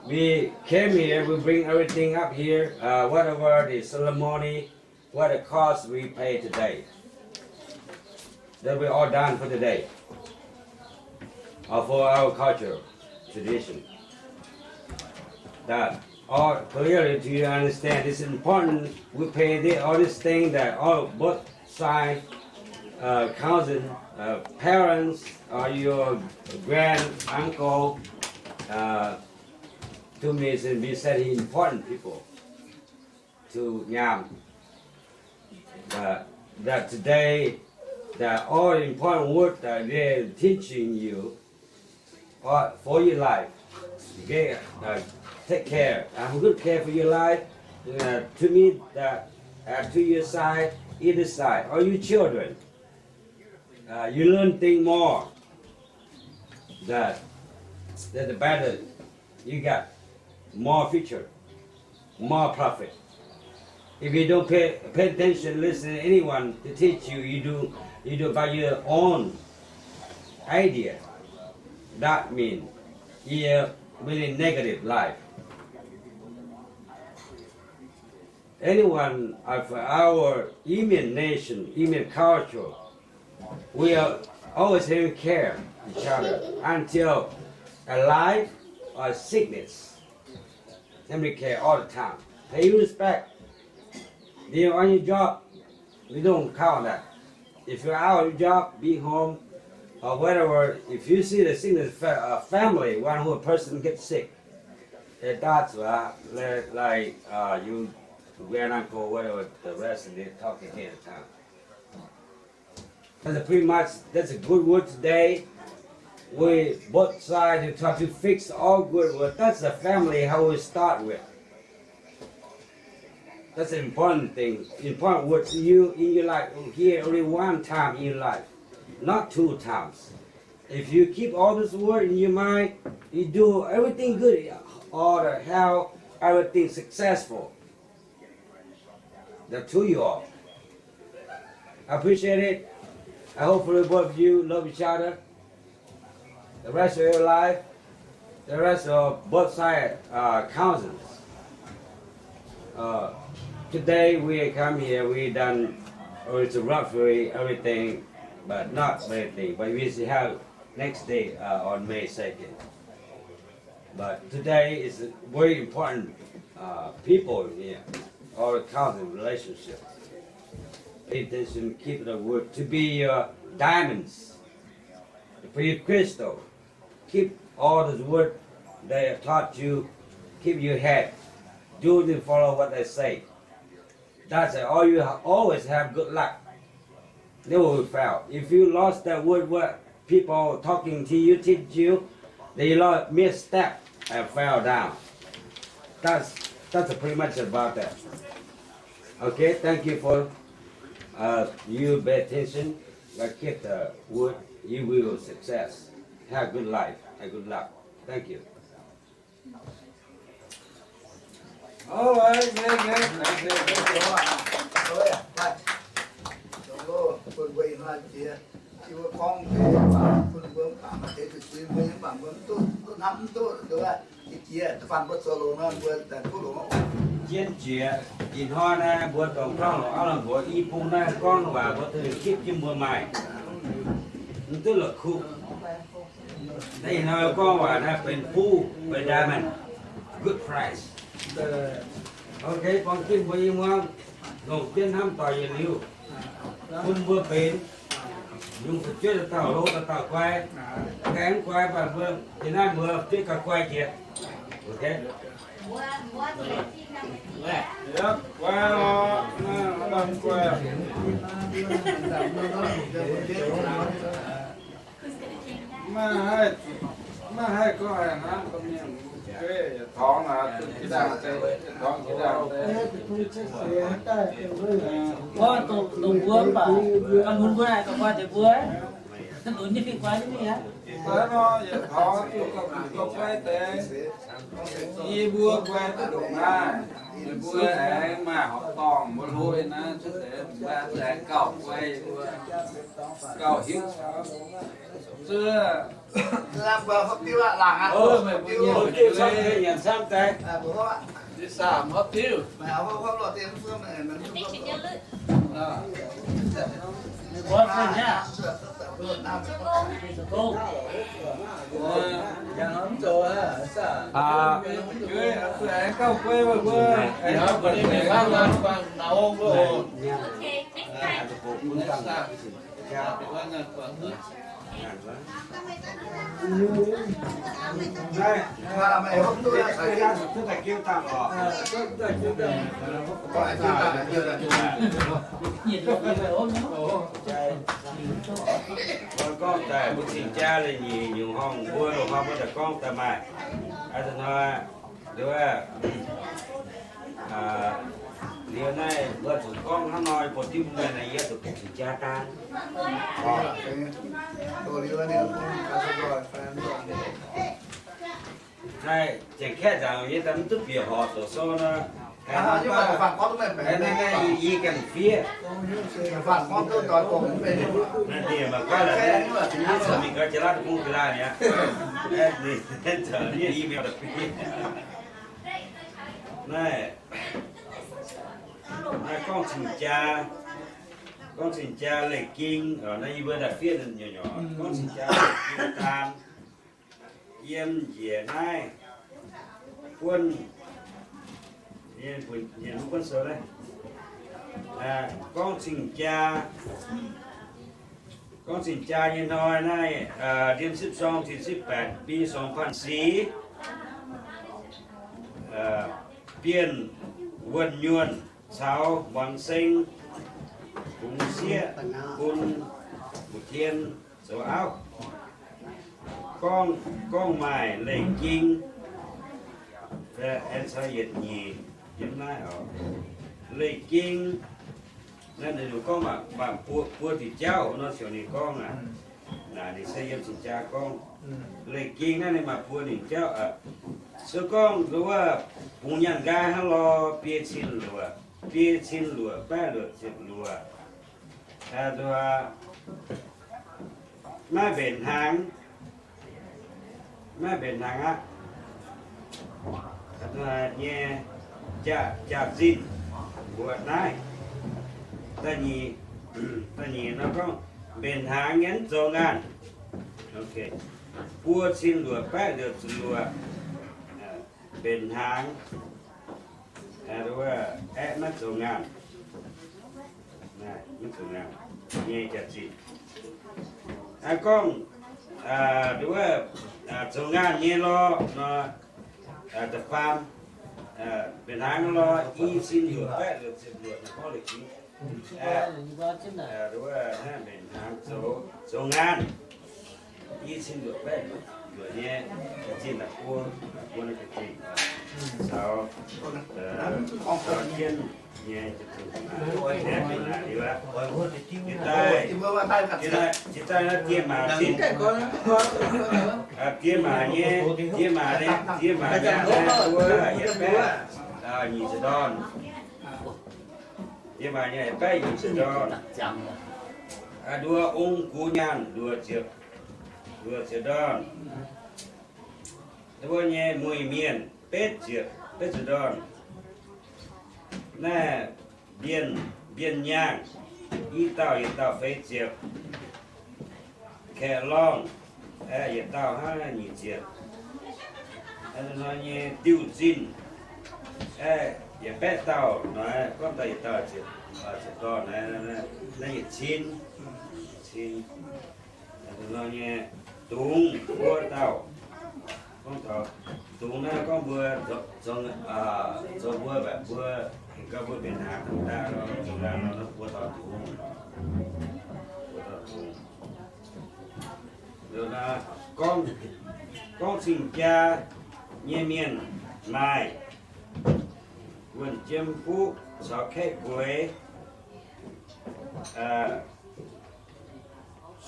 we came here, we bring everything up here, uh, whatever the ceremony, what the cost we pay today. That we all done for today. Or for our culture, tradition. That all clearly to you understand, it's important. We pay the, all this thing that all both side, uh, cousin, uh, parents, or your grand uncle, uh, to me, and we said he important people to Nyam. Uh, that today, that all important word that they teaching you, uh, for your life. Okay, uh, take care. Have a good care for your life. Uh, to me, that, uh, to your side, either side, or your children. Uh, you learn thing more. That, that the better you got, more future, more profit. If you don't pay, pay attention, listen to anyone to teach you, you do, you do by your own idea. That mean you really negative life. Anyone of our Inuit nation, Inuit culture, we are always having care each other until alive or sickness. Having care all the time. Pay you respect. You're on your job, we don't count that. If you're out of your job, be home, or whatever, if you see the sickness, fa- uh, family, one whole person gets sick, it, that's why, like, like, uh, you grand uncle, whatever, the rest of it talking here at the time. That's a pretty much, that's a good word today. We both sides to try to fix all good word. That's the family how we start with. That's an important thing, important word to you in your life. Hear only one time in your life, not two times. If you keep all this word in your mind, you do everything good, all the health, everything successful. That to you all. I appreciate it. I hopefully both of you love each other. The rest of your life, the rest of both sides are cousins. Uh, today we come here, we done, oh, it's roughly everything, but not everything. But we still have next day, uh, on May second. But today is very important, uh, people here, our cousin relationship. Pay attention, keep the word to be your diamonds, to be your crystal. Keep all the word they have taught you, keep your head, do and follow what they say. That's it. All you ha- always have good luck. Never will fail. If you lost that word, what people talking to you, teach you, then you lost, misstep and fell down. That's that's pretty much about that. Okay, thank you for, uh, you pay attention, but keep the word, you will success. Have good life and good luck. Thank you. All right, very good. Thank you. Very good. Ov, bun mbuo ih hnoi jiex, jienv mbuo gorngv deix, bun mbuo mangc deix zuiz mbuo nyei, mangc mbuo mv duqv, duqv hnamv mv duqv, jiex da'faanh mbuo zoux longx nor, mbuo daaih duqv longx. Jienv jiex ih hnoi naaiv mbuo dongh gorngv longx auv longx nqox i bung naaiv gorngv waac mbuo daaih gitv jienv mbuo maaih, mv duqv la'kuqv. Naaiv ih hnoi gorngv waac naaiv benx fuqv, benx diamond, good price. Ok, buang jienv mbuo i muangv, longc jienv hnamv doic yietc liuz, bun mbuo benx Yungz fu'jueiv dauh dauh hlo, dauh dauh guai. Gaengh guai, mv baac mbuo ih naaiv mbuo fu'jueiv gauh guai jiex. Guai lorqc, guai. Maiv haih, maiv haih gorngv haaix hnangv, gorngv mienh fu'jueiv yietc torngx naaic, yietc torngx jienv ndaangc deix. Gorngv dongh mbuo mv baac, ganh mun mbuo naaic gauh guai deix mbuo, lunx nyei fingx guai nyei mingh aqv. Maiv nor, yietc torngx duqv gauh guai deix. Yie mbuo guai duqv ndongc naaiv, yie mbuo aengx maaih horqc dorngh mbuo hlo naaiv cuotv deix, mbuo aengx gauh guai, yie mbuo gauh hiuv caux zuov. Gorngv daaih mbuo cing-jaa leiz-nyeic nyungc horngh mbuo loz-hnoi mbuo daaih gorngv daaih maaih. Hnoi, liuz, liuz naaiv mbuo zuqc gorngv hnangv nor, bun diuv mienh naaiv yie zuqc bieqc cing-jaa daan. Naaiv Janx-Kaeqv nzaangc nyei daaih mv duqv bieqc horqc zoux sou nor. Naaiv, naaiv, yie ganh fiev. Naaiv ninh maaih guaiv laaix, ninh mingh gau jiex laatv deic-bung jiex laatv mi'aqv. Ninh zoux yie email daaih fiev. Naaiv, naaiv gorngv cing-jaa, gorngv cing-jaa leiz-ging, naaiv yie mbuo daaih fiev nyei nyei, gorngv cing-jaa leiz-ging daan. Yiem njiec naaiv buonv, buonv sou naaiv, gorngv cing-jaa, gorngv cing-jaa nyei hnoi naaiv, เดือนสิบสอง ที่สิบแปด ปีสองพันสี่ Bienh Wuonh Nyuonh caux Muangz Seng bungx sieqv bun Mbuoqc Tien zoux auv. Gorngv, gorngv maaih leiz-ging, aengx caux yietc nyeic yiem naaiv oc. Leiz-ging naaiv ninh gorngv maaih, maaih buo, buo diuc jauv nor, ziouc ninh gorngv aqv. Naaic ninh se yiem cing-jaa gorngv. Leiz-ging naaiv ninh maaih buo diuc jauv aqv. Se gorngv wuov bungx nyaanh nqaai hnangv lorh, biei cin luoqc, biei cin luoqc, baeqv luoqc, ziepc luoqc. Maiv mbenc hnaangx, maiv mbenc hnaangx aqv. Nyei jaax-zinh mbuoqc naaiv. Da'nyeic, da'nyeic nor gorngv mbenc hnaangx nyei mv zoux ngaanh. Buo cin luoqc, baeqv luoqc, ziepc luoqc, mbenc hnaangx, aeqv, maiv zoux ngaanh. Maiv zoux ngaanh nyei jaax-zinh. Gorngv wuov zoux ngaanh nyei lorh nor, da'faam, mbenc hnaangx lorh, i cin luoqc, baeqv luoqc, ziepc luoqc, gorngv leiz-ging. Wuov mbenc hnaangx zoux, zoux ngaanh, i cin luoqc, baeqv luoqc nyei jaax-zinh, da'buo, da'buo nyei jaax-zinh caux, caux jienv nyei jaax-zinh. Jiex daaih, jiex daaih naaiv diex maac zinh, diex maac nyei, diex maac nyei, diex maac nyei wuov yietc baeqv nyic ziepc ndorn. Diex maac nyei yietc baeqv nyic ziepc ndorn. Nduov ong gux nyaanh luoqc ziepc, luoqc ziepc ndorn. Wuov nyei mueiz mienh betv ziepc, betv ziepc ndorn. Naaiv mbienh, mbienh nyaanh, i dauh yietc dauh feix ziepc. Kaeqv lorngh, yietc dauh hnangv nyic ziepc. Hnoi nyei diuh zinh, yietc baeqv dauh nor, gorngv taux yietc dauh ziepc, ziepc dauh naaiv, naaiv yietc cin, cin. Nor nyei dungz buo dauh. Gorngv taux dungz naaiv gorngv mbuo zoux, zoux mbuo mbaeqc mbuo, gauh mbuo mbenc hnaangx daaih nor, zoux daaih nor, buo dauh dungz, buo dauh dungz. Gorngv, gorngv cing-jaa nyei mienh maaih wuonh jiem fuqv caux kaeqv gueix,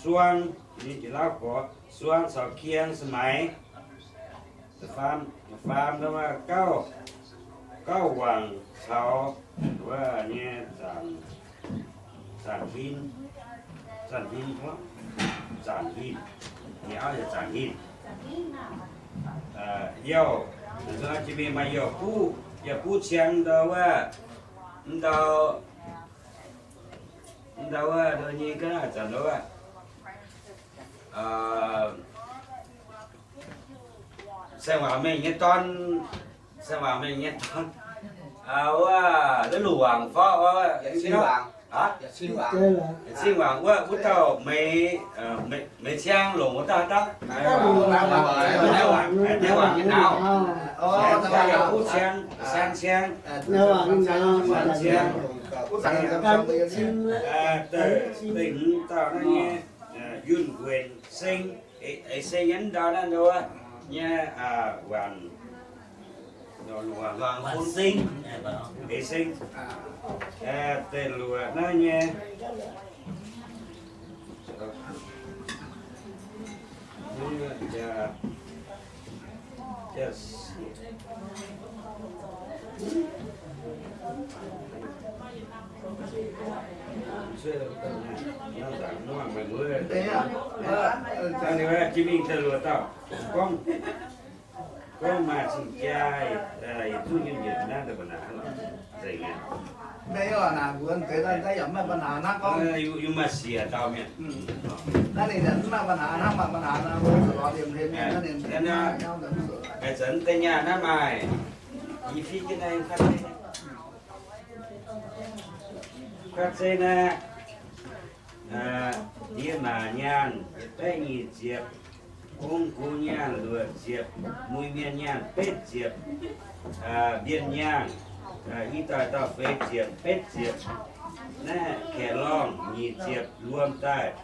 suang, suang caux kieng se maix, faam, gauh, gauh wangc caux wuov nyei zaanc, zaanc hin, zaanc hin, zaanc hin, nyei auv yaac zaanc hin. Youh, jiex mingh maaih youh buv, youh buv ciang ndau wuov, ndau, ndau wuov, ndau nyei ga'naaiv zanc ndau wuov, Saeng Waangc Mengh nyei dorn, Saeng Waangc Mengh nyei dorn, wuov, Luv Wangc Forv, Cing Waangc wuov, wuov dauh Meix, Meix Ciang longc wuov dauh haaix dauh? Naaiv Waangc nyei nauz. Buv Ciang, Saeng Ciang, Saeng Ciang, deix hmz dauh naaiv nyei, Yunh Wuenc Seng, eix seng nyei ndau naaiv ndau nyei, Waangc, Waangc Seng, eix seng, deix luoqc naaiv nyei. Jiex mingh deix luoqc dauh gorngv, gorngv maaih cing-jaa, yietc zungv nyei mienh naaiv daaih mbuo naaic nzengc aqv. Yie maaih siec dauh mienh. Haaix zanc deix nyaah naaiv maaih, yie fiev jienv naaiv, kuaatv zeiv naaiv, ndiev maac nyaanh yietc baeqv nyic ziepc, ong-gux nyaanh luoqc ziepc, muiz mienh nyaanh betv ziepc, mbienh nyaanh, i dauh dauh feix ziepc, betv ziepc, naaiv kaeqv lorngh nyic ziepc luomh daaih.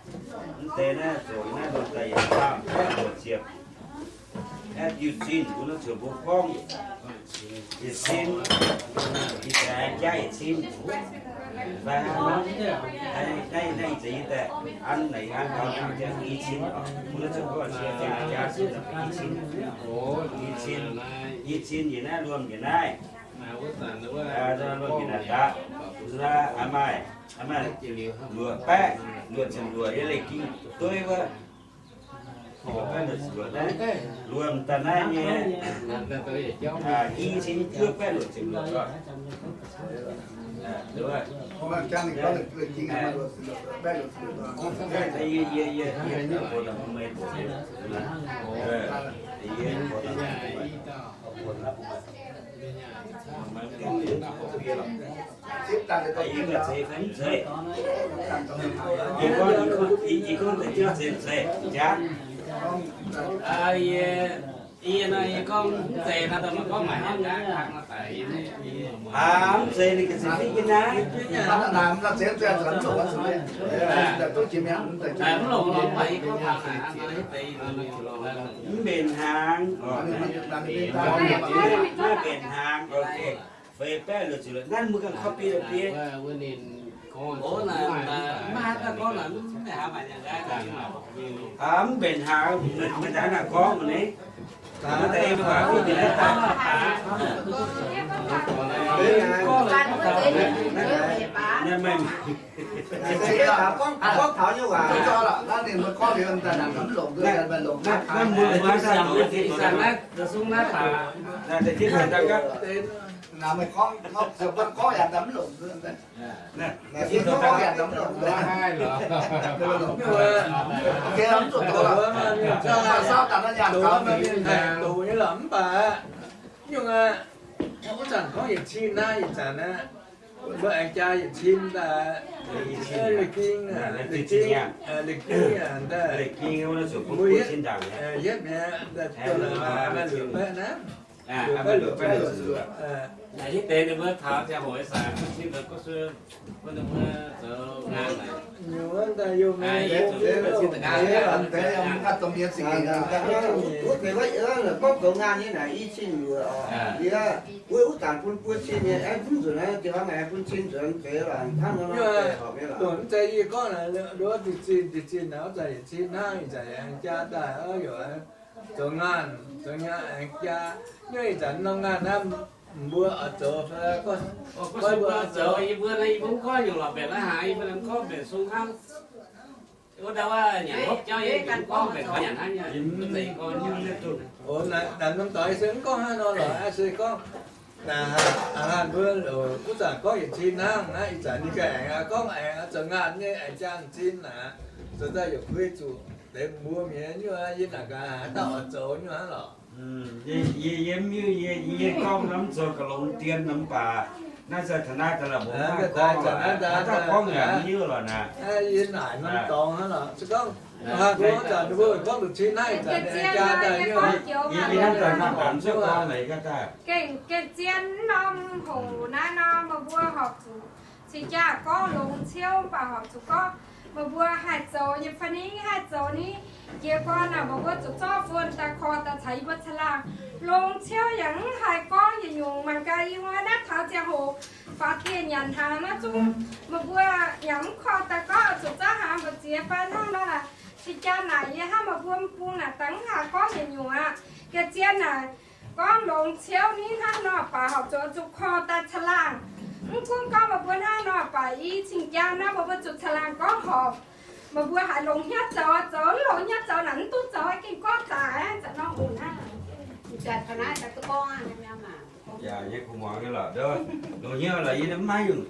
Mv deix naaiv zoqc naaiv luomh daaih yietc baamh baeqv luoqc ziepc. Aeqv, yietc cin, mbuo naaiv ziouc mbuo gorngv yietc cin, ih zanc jaav yietc cin. Fai hnangv nor, naaiv, naaiv ih zanc yie daaih an naaic an taux i cin, mbuo naaiv ziouc gorngv jaav cin, i cin, i cin, i cin njiec naaiv luomh njiec naaiv, luomh njiec naaiv daaih, maaih, maaih luoqc baeqv luoqc ziepc luoqc yie leiz ging dueiv wuov. Luoqc baeqv luoqc ziepc luoqc naaiv, luoqc daaih naaiv nyei, i cin juov baeqv luoqc ziepc luoqc oc. Aa, mv zeiz ninh ga'zinh fiev jienv naaiv. Mv mbenc hnaangx. Mv mbenc hnaangx. Feix baeqv luoqc ziepc luoqc. Naaiv mbuo ganh copy la'bieiv. Aa, mv mbenc hnaangx, meih daaih naaic gorngv mv ni. Mv baac nyungc aqv, Wuov zanc gorngv yietc cin naaiv, ih zanc naaiv mbuo aengx jaa yietc cin daaih. Leiz-ging, leiz-ging, leiz-ging daaih, mbuo yietv, yietv mi'aqv, maaih luoqc baeqv naaiv. Luoqc baeqv, luoqc baeqv. Hiuv deix ninh mbuo taux ziangh hoc sai, mbuo cin zoux gov sueih, mbuo ninh mbuo zoux ngaan naaic. Wuov deix wuov, wuov deix wuov, gorngv zoux ngaan nyei naaic i cin yuoqc oc. Yie, wuov, wuov zanc bun buo cin nyei, aengx bun nzunc naaiv, dieh hnoi aengx bun cin nzunc, deix lorqc, hnangv nor deix horpc nyei lorqc. Dongh mv zeiz yie gorngv naaic, nduov diuh cin, diuh cin naaic, wuov zanc yietc cin hnangv, ih zanc aengx jaa daaih, o, yaac zoux ngaanh, zoux ngaanh aengx jaa. Nyoiv ih zanc norm ngaanh naaiv, mbuo oix zoux, goiv mbuo oix zoux, yie mbuo naaiv, yie mbuo mv gorngv nyungc lorqc, mbenc naaiv haaix, yie mbuo naaiv mv gorngv mbenc sung hnangv. Wuov dauh nyanc hopv jauv, yie mbuo mv gorngv mbenc koi nyanc hnangv nyei. Naaic norm dorngx se mv gorngv hnangv nor lorqc, se gorngv naaic, hnangv mbuo wuov zanc gorngv yietc cin hnangv naaiv, ih zanc ninh ganh aengx gorngv aengx zoux ngaanh nyei, aengx jaa m'zin naaic, zoux daaih yaac kuiv zuqc deix mbuo mienh nyei. Yie naaic gaax haaix dauh oix zoux nyei hnangv lorqc. Yie, yie mv hiuv, yie, yie gorngv nor mv zoux ga'longx dien nor mv baac naaiv se taux naaiv daaih la'box naaiv gorngv, haaix dauh gorngv yaac mv hiuv lorqc naaic. Yie naaic norm dorngx hnangv lorqc, se gorngv hnangv gorngv zanc ninh mbuo gorngv duqv cin naaiv zanc jaa daaih, yie hnangv zanc hnangv gorngv mv zuqc gorngv naaic gaax daaih. Gengh, gengh zien norm hoc naaiv nor, meih mbuo horpc zuqc cing jaa gorngv longx ciouv, mv baac horpc zuqc gorngv meih mbuo haih zoux nyei fai ni, haih zoux ni. Jiez gorn naaic, meih mbuo zuqc zorqv fon daaih korv daaih caux yie mbuo caangh laangh. Longx ciouv yaac mv haih gorngv yietc nyungc. Mangc gaax yie mbuo naaiv taux ziangh hoc faaux dieh nyanc hnaangx naaiv zungv, meih mbuo yaac mv korv daaih gorngv zuqc zangv hnaangx mbu'ziex fai hnangv nor. Cing jaa naaic yie hnangv meih mbuo mv bung naaic daaih mv haih gorngv yietc nyungc aqv. Ga'zien naaic gorngv longx ciouv ni hnangv nor, baac horpc zuqc zuqc korv daaih caangh laangh. Mv gunv gorngv meih mbuo hnangv nor, baac i cing jaa naaiv meih mbuo zuqc caangh laangh gorngv horpc. Meih mbuo haiz longx hnyouv zoux, zoux longx hnyouv zoux naaic, mv duqv zoux, gengh gorngv zaqc aqv, zaqc norm oc hnangv. Yaac nyei kuv muangx nyei lorqc, longx hnyouv lorqc, yie mv maiv nyungc.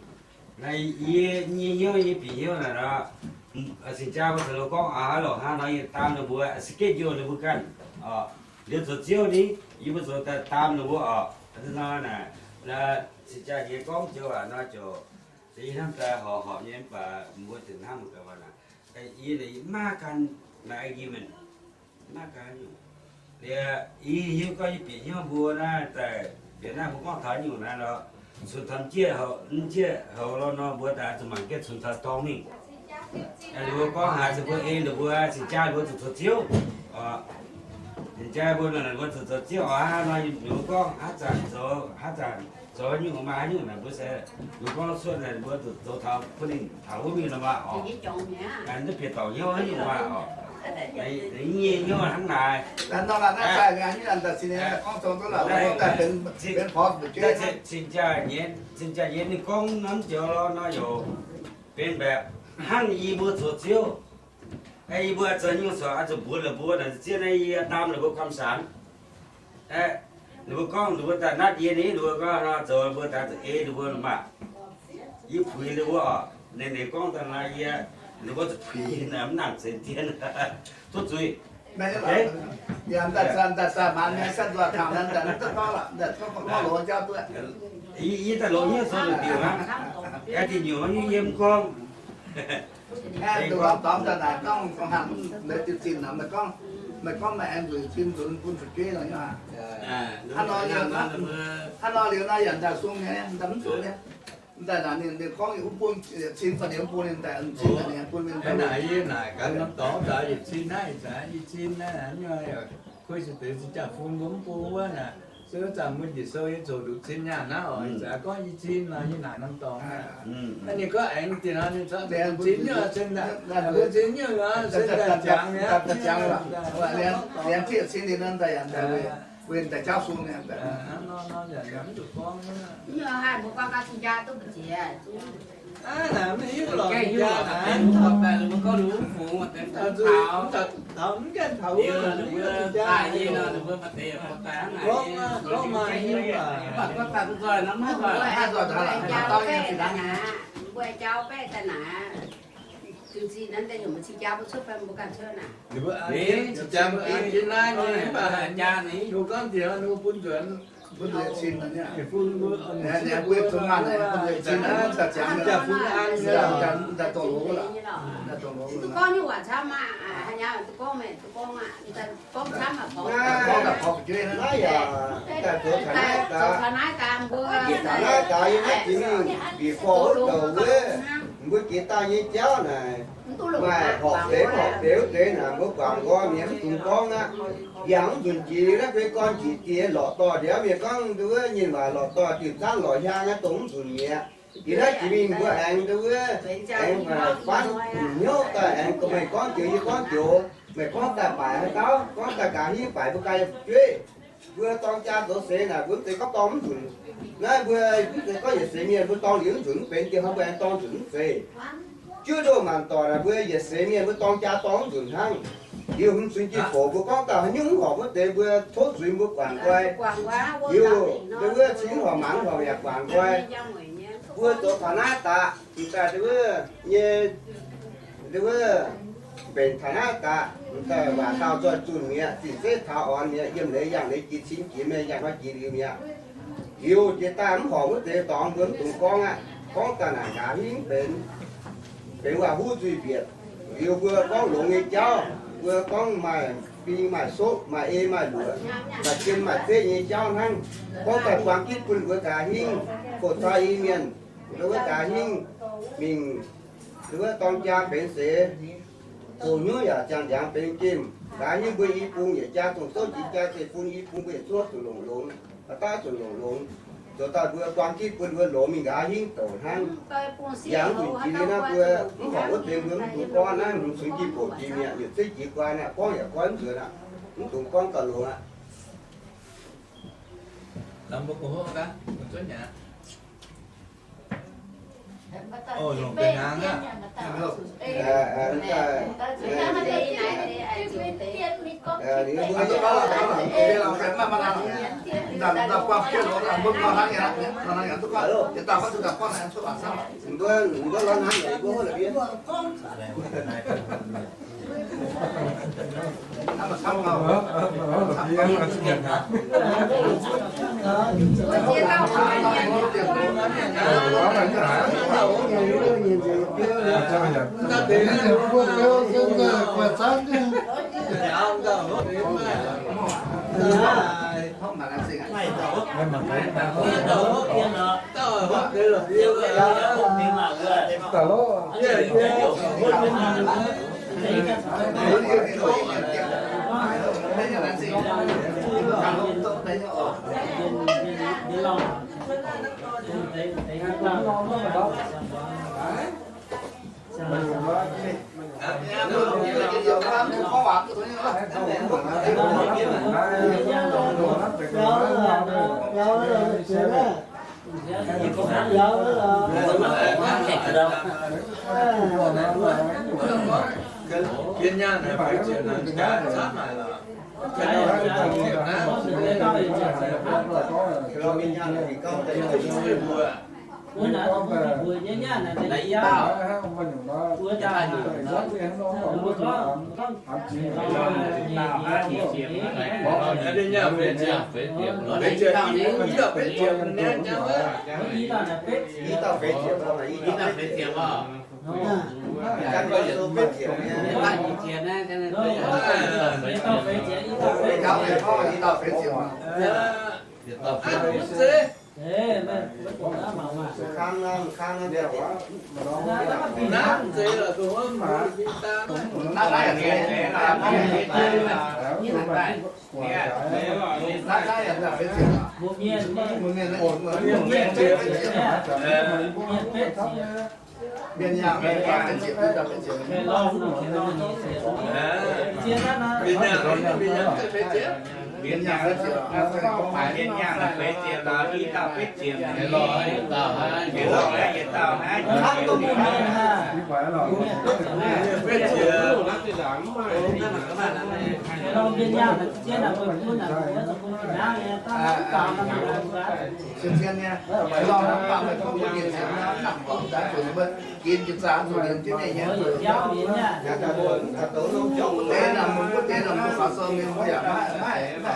Naaiv yie nyei hnyouv, yie bieqc hnyouv naaic nor, cing jaa mbuo zoux gorngv aav lorqc hnangv nor, yie daam ninh mbuo schedule ninh mbuo ganh oc. Liuz zoux ziouv ni, yie mbuo zoux daaih daam ninh mbuo oc. Nor naaic, cing jaa nyei gorngv joux aac nor ziouc, yie hnamv daaih horpc horpc nyei mv baac mbuo zinh hnamv mangc gaax naaic, yie naaic maiv gan naaic argument. Maiv gan nyungc. Liuz, yie hiuv gorngv yie bieqc hnyouv mbuo naaiv daaih, bieqc naaiv mbuo gorngv taux nyungc naaiv lorqc, cunx taux jienv houx, jienv houx lorqc nor, mbuo daaih zuqc mangc jienv cunx taux dorngx mingh. Ninh mbuo gorngv haaix se mbuo ei ninh mbuo cing jaa ninh mbuo zuqc zoux ziouv. Cing jaa mbuo nor ninh mbuo zuqc zoux ziouv oc. Hnangv nor ninh mbuo gorngv haaix zanc zoux, haaix zanc zoux nyungc maaih haaix nyungc naaic mbuo se, ninh mbuo gorngv cuotv naaic ninh mbuo zuqc zoux taux bun ninh taux wuov mingh nor maah oc. Naaiv bieqc dorngc hnyouv haaix nyungc maah oc. Nyei hnyouv hnangv naaic. Cing jaa nyei, cing jaa nyei ninh gorngv norm joux lorqc nor yaac benx baeqc hnangv yie mbuo zoux ziouv. Yie mbuo zoux nyungc corc oix zuqc mbuox ninh mbuo naaic, zien naaiv yie daam ninh mbuo คำสั่ง. Ninh mbuo gorngv ninh mbuo daaih natv yie ni, ninh mbuo gorngv nor zoux, mbuo daaih zuqc ei ninh mbuo maah. Yie puix ninh mbuo oc. Ninh, ninh gorngv daaih naaic yie, ninh mbuo zuqc puix yie naaic mv nangc zeix dien. Tov zuiz. Yie daaih longx hnyouv zoux lungh diuh hnangv. Aengx diuh nyungc nyei yie mv gorngv. Aengx dongh norm dorngx daaih naaic gorngv, gorngv hnangv meih diuh zinh nor, meih gorngv, meih gorngv meih aengx nzueic cin nzuonx bun fu'jueiv nor nyei aqv. Hnangv nor liuz nor yaac daaih sung nyei, daaih mv zuqc nyei. Daaih naaic ninh, ninh gorngv yietc wuov bun, yietc cin fai ninh mv bun ninh daaih, cin daaih ninh bun ninh. Naaic yie naaic gaax norm dorngx daaih yietc cin naaiv, ih zanc i cin naaiv, kuiv se deix cin jaa-fun mbuo mv bung wuov naaic. Se wuov zanc mbuo njiec sou yie zoux nduqc cin nyaanh naaiv oc, ih zanc gorngv i cin nor, yie naaic norm dorngx naaiv. Ninh gorngv aengx dien nor ninh corc nduqc cin nyuoz se daaih, nduqc cin nyuoz nor se daaih jangx mi'aqv. Liemh zieqv cin ninh nor daaih yaac daaih weih daaih jauv sung mi'aqv. Mv hiuv lorqc, mv taux, mv gaengh taux wuov, ninh mbuo daaih nyei nor, ninh mbuo maaih deix gorngv, gorngv maaih hiuv baac. Mbuo jauv baeqv daaih naaic, diuh zinh naaiv daaih heuc mbuo cing jaa mbuo cuotv fai mbuo ganh cuotv naaic. Ninh mbuo an jienv, cing jaa mbuo an jienv naaiv nyei, mv baac ninh mbuo gorngv diex ninh mbuo bun nzuonx. Mbuo zuqc cin, mbuo zuqc cin, mbuo zuqc cin, mbuo zuqc cin, mbuo zuqc cin, mbuo zuqc cin, mbuo zuqc cin, mbuo zuqc cin. Duqv gorngv nyei waac camv maah, haaix nyungc duqv gorngv meih duqv gorngv aqv, gorngv camv aqv, gorngv daaih gorngv fu'jueiv naaiv yaac daaih zoux taux naaiv gaax, zoux taux naaiv gaax mbuo, taux naaiv gaax yie naaiv jiex mingh bieqc forv wuov douc wuov, mbuo jiex daaih nyei jauv naaic, maaih horpc deix mv horpc deix wuov deix naaic, mbuo guangc nqoi mienh mv dungx gorngv aqv. Yangh mv nzunc jiex naaiv gui gorn njiec diex lorqc dorh ndiev mienh gorngv nduov wuov nyinh waac lorqc dorh diuh zaanv lorqc hiaang naaiv dongh mv nzunc mi'aqv. Yie naaiv jiex mingh mbuo aengx nduov wuov, aengx faanv hnyouv daaih aengx meih gorngv joux yie gorngv joux, meih gorngv daaih baaic haaix dauh, gorngv daaih nqa'haav hingv baaic mbuo ganh nyei fu'jueiv. Mbuo dorng jaa zoux seix naaic mbuo mv zeiz gorngv dorng mv nzunc. Naaiv mbuo mv zeiz gorngv yietc seix mienh mbuo dorng liuz mv nzunc mv benx, dieh hnoi mbuo aengx dorng nzunc mv zeiz. Juov ndoh maanc doic naaic mbuo yietc seix mienh mbuo dorng jaa dorng mv nzunc hnangv. Liuz hmz cunx jiex foc mbuo gorngv dauh haaix nyungc mv horpc wuov deix mbuo tov nzuih mbuo guangc guai. Liuz nduov wuov cing horpc mangc horpc yaac guangc guai. Mbuo zoux taux naaiv daaih, m'daaih nduov wuov nyei, nduov wuov mbenc taux naaiv daaih, m'daaih waac dauh zoih zunh mi'aqv, zinh zeiv taux orn mi'aqv, yiem leiz yangh leiz jiex cin jiex mienh yangh hnoi jiex liuz mi'aqv. Liuz jiex daaih mv horpc wuov deix dorngx mbuo mv dungx gorngv aqv. Gorngv daaih naaic nqa'haav hingv benx, benx waac-huv nzuih mbietc. Liuz mbuo gorngv longx nyei jauv, mbuo gorngv maaih fing maaih sopv, maaih ei maaih luoqc, maaih jiem maaih zeiv nyei jauv hnangv. Gorngv daaih buang gitv bun mbuo nqa'haav hingv, koqv cai Iu-Mienh, mbuo nqa'haav hingv mingh, mbuo dorng jaa benx seix, zoux hnyouv yaac ziangh ndiangx benx gemh. Nqa'haav hingv mbuo i bung yietc jaa dongh souv jiex jaa zeiv-fun i bung mbuo yietc zungv zuqc longc longx, haaix dauh zuqc longc longx. Zoux daaih mbuo buang gitv bun mbuo longx mingh nqa'haav hingv douc hnangv. Yangh nzunc jiex naaiv mbuo mv horpc wuov deix mbuo mv dungx gorngv naaiv hmz cunx jiex boc jiex mi'aqv, yietc zeiv jiex guai naaiv gorngv yaac goiv mv nzuonx aqv, mv dungx gorngv gauh longx aqv.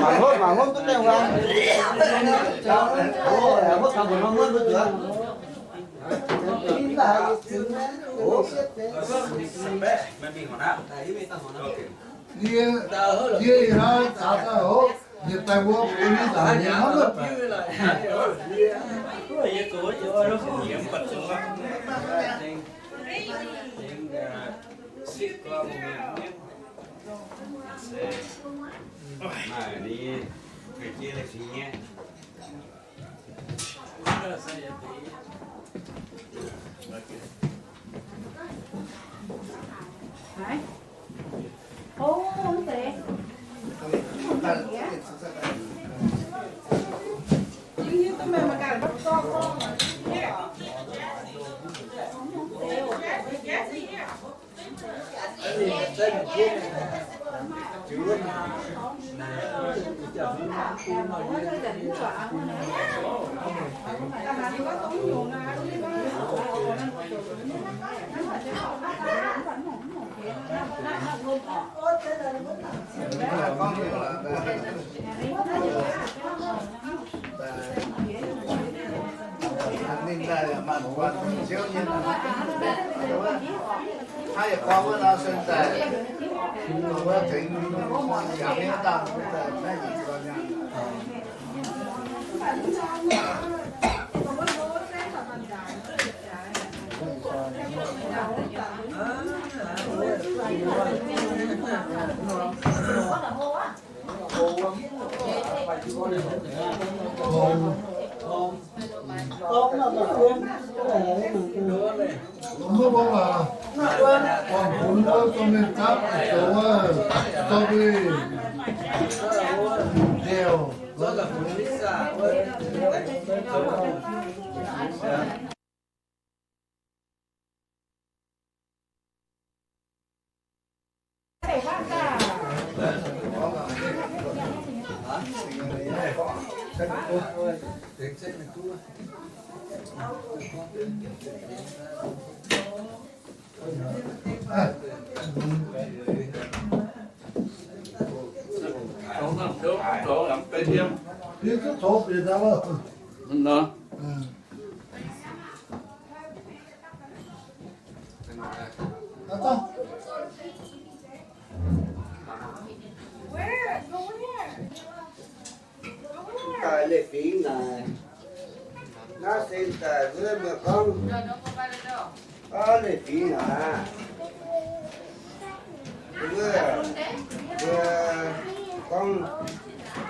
Mangc hopv, mangc hopv duqv mengh wuov. Hopv taux mbuo norm wuov duqv. Yie, yie ih hnoi zaux daaih hopv, yie baeng wuov bun ninh nzaangc nyei hnamv. Ninh daaih mangc buatc Ziouv nyei. Hnangv yie gorngv wuov nor, se daaih wuov tengx yangh nyei dauh, daaih naaiv yie zuqc nyaanh. Mbuo mbuo waac, guangc funx wuov domh mienh gapv zoux wuov, strawberry, nziouc. Yie zuqc tov bieqc daaih loh. Nor. Daaih leiz-fingx naaic, naaiv se daaih wuov mienh gorngv, aa, leiz-fingx naaic, wuov, wuov gorngv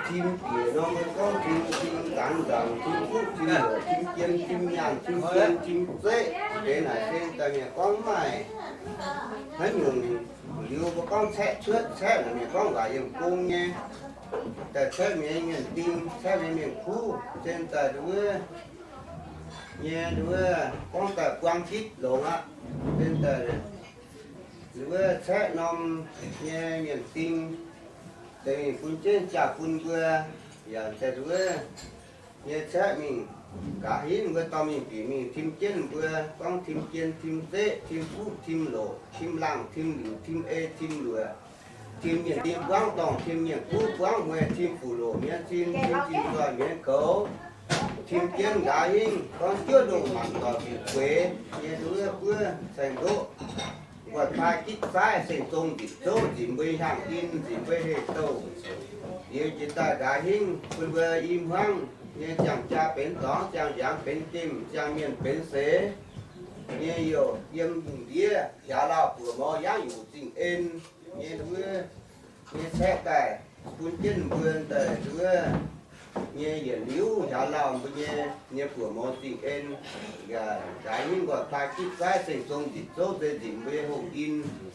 tim bieqc nor, mbuo gorngv tim, tim gaax nzaangc, tim fuqv, tim luoqc, tim jiem, tim nyaanh, tim jien, tim zeqv. Deix naaic se daaih mienh gorngv maaih haaix nyungc liuz mbuo gorngv caeqv cuotv, caeqv naaic mienh gorngv waac yiem gong nyei. daaih caeqv mienh nyei mienh ding, caeqv mienh mienh kuv, zien daaih nduov nyei nduov gorngv daaih buang gitv longx aqv. Zien daaih nduov caeqv norm nyei mienh ding, deix mingh bun jienv jaa-bun mbuo, yaac daaih nduov nyei caeqv mingh nqa'haav hingv mbuo dorh mingh bieqc mingh tim jienv mbuo, gorngv tim jien, tim zeqv, tim fuqv, tim loqc, tim laangh, tim liuc, tim ei, tim luoqc, tim mienh ding buangv dorngh, tim mienh kuv buangv mueiz, tim fuqv loqc mienv zinh, tim zinh nzoih mienv goux, tim jienv nqa'haav hingv gorngv juov ndongh manc doic bieqc gueix nyei nduov buov saeng-ndoqv. Nqoi pai gitv zaaiv seng zong nzipc zouv nzipc mbuo hnyangx in nzipc mbuo heh douh. Liuz jiex daaih nqa'haav hingv bun mbuo i hmuangv nyei ziangh jaa benx dorngx, ziangh ndiangx benx gemh, ziangh mienh benx seix nyei youh yiem lungh ndiev hiaaux lauh buoz mouz yangv yuqc zingh en nyei nduov nyei caeqv daaih bun jienv mbuo daaih nduov nyei yietc liuz hiaaux lauh mbuo nyei, nyei buoz mouz zingh en, nqa'haav hingv nqoi pai gitv zaaiv seng zong nzipc zouv nzeix nzipc mbuo nyei hungh in,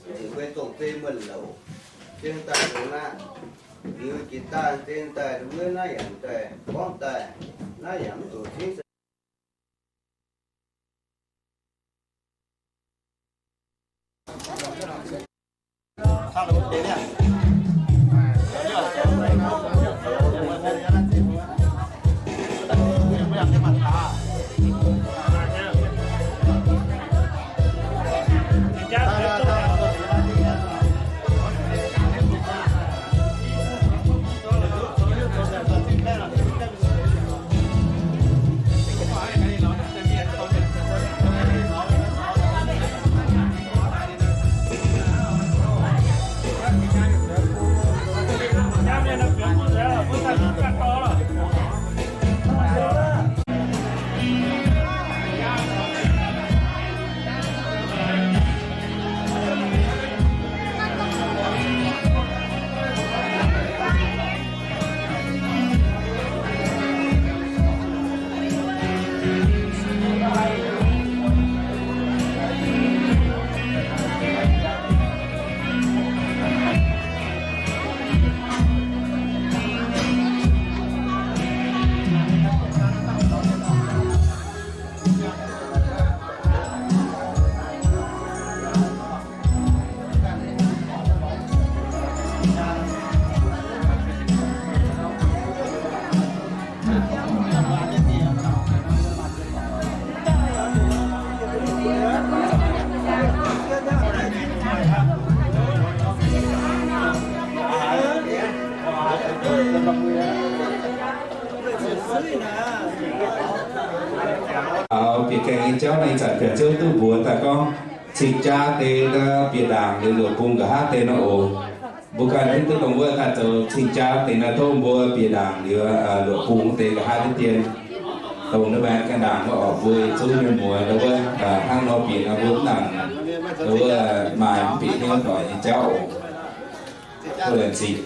nzipc mbuo zong zei muonh louc. Zien daaih longx aqv. Liuz jiex daaih zien daaih nduov naaiv yaac daaih gorngv daaih naaiv yaac mv zuqc cingv se Bieqc gaengh nyei jauv naaiv ih zanc biauv-ziouv duqv mbuox daaih gorngv cing-jaa deix bieqc ndaangc liuz luoqc bung nqa'haav deix nor oc. Mbuo ganh hiuv duqv dongh wuov daaih zoux cing-jaa deix naaiv tov mbuo bieqc ndaangc liuz luoqc bung deix nqa'haav deix dien. Dongh naaiv baengh ganh ndaangc wuov oc, mbuo yietc zungv mienh muoz ndau wuov hnangv nor bieqc nor mbuo mv nangc ndau wuov maaih mv bieqc hnyouv doic nyei jauv oc. Mbuo laengz zingh.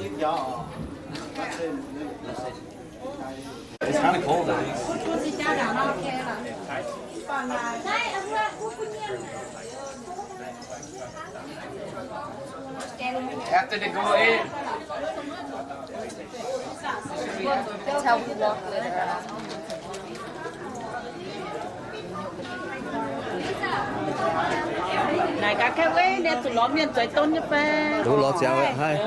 Naaic gaax, kaeqv weiv nyei zuqc lorz mienh zueiz don nyei fai? Lorz ziangx haih.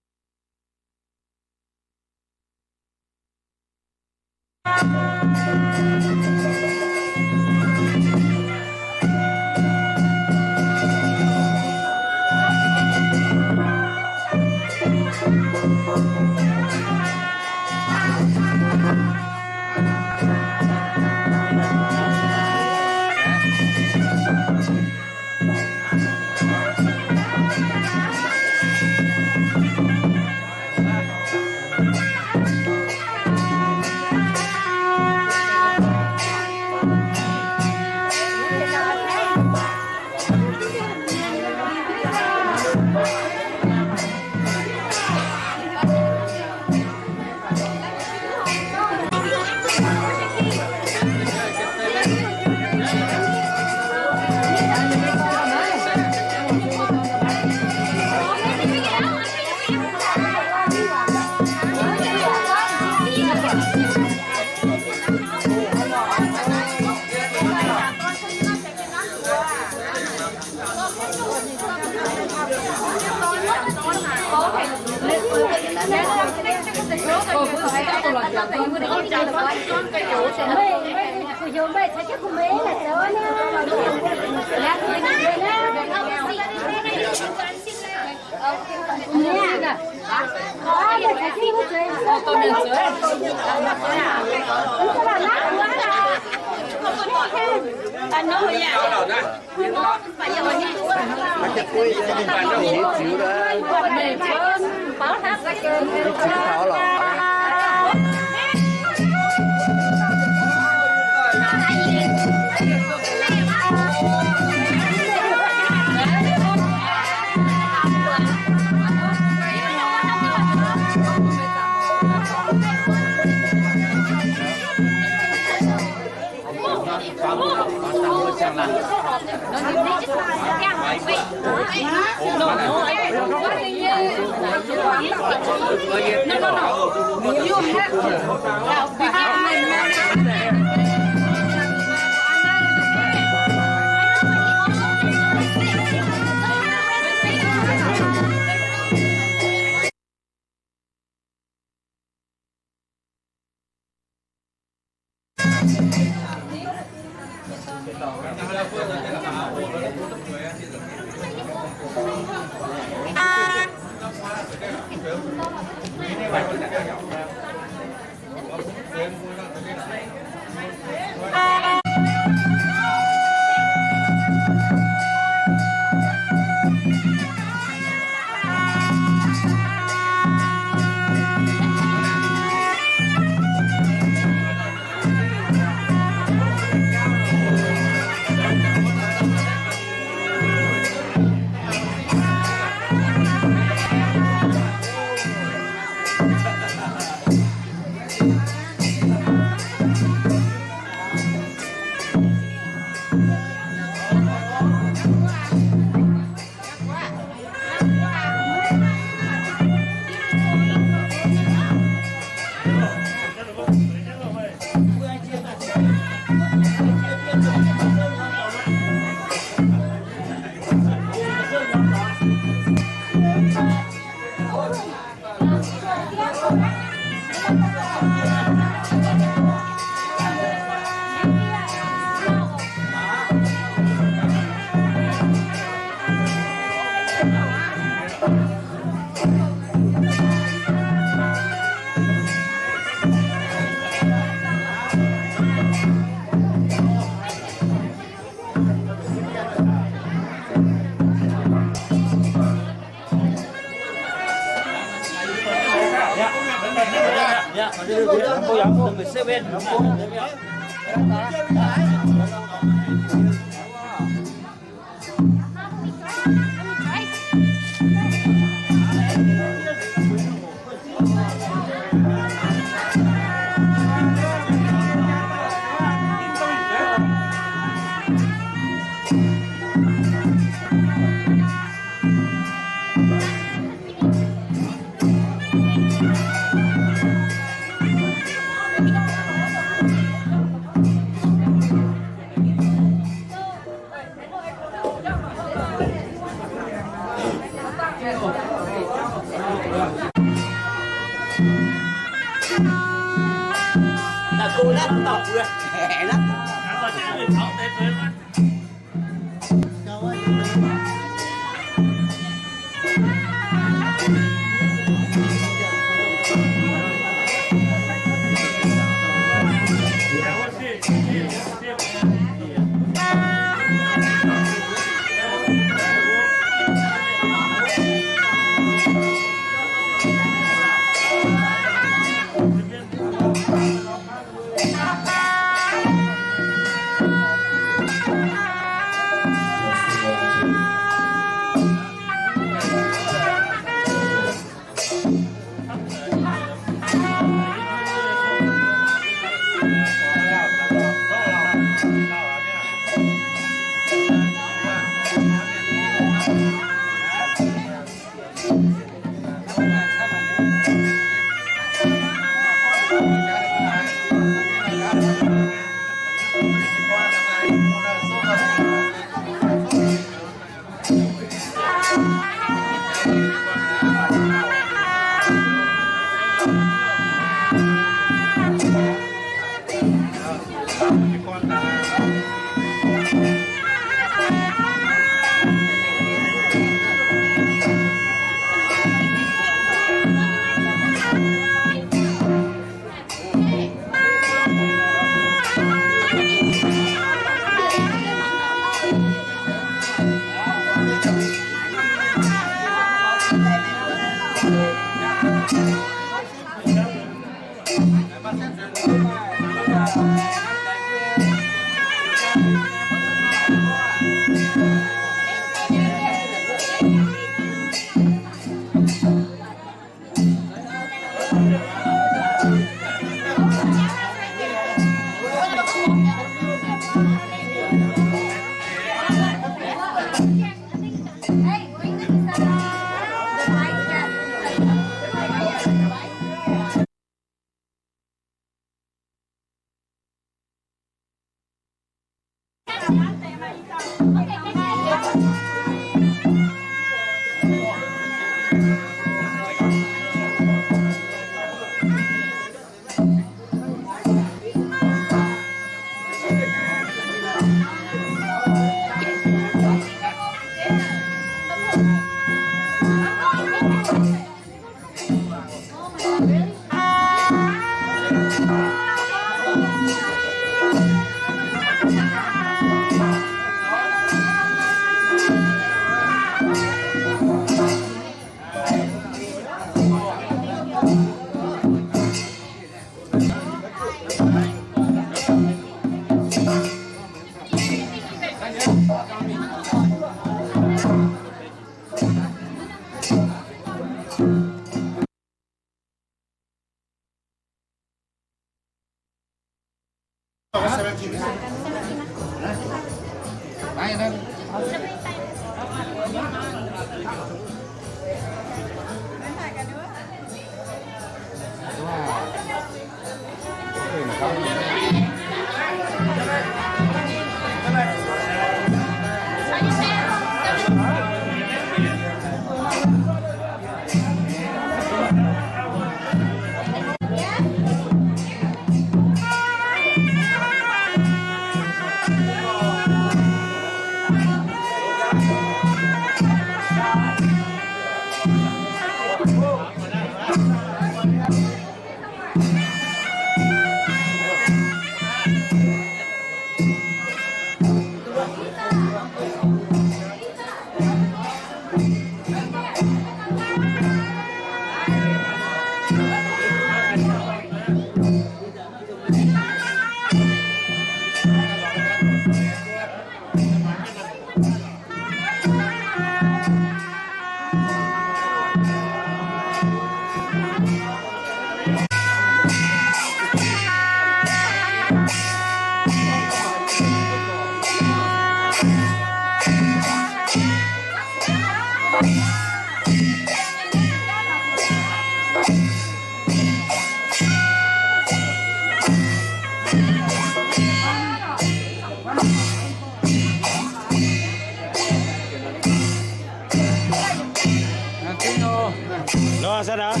Lorz aqv.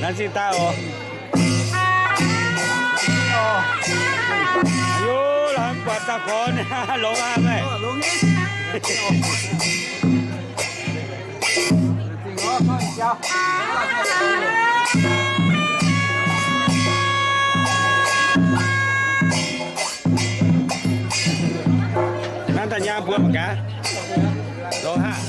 Naaiv zingh daaih oc. Yov, lorz mv buatc daaih gorx, longx aqv meih. Hnangv daaih nyaam mbuo mangc gaax. Lorz haav.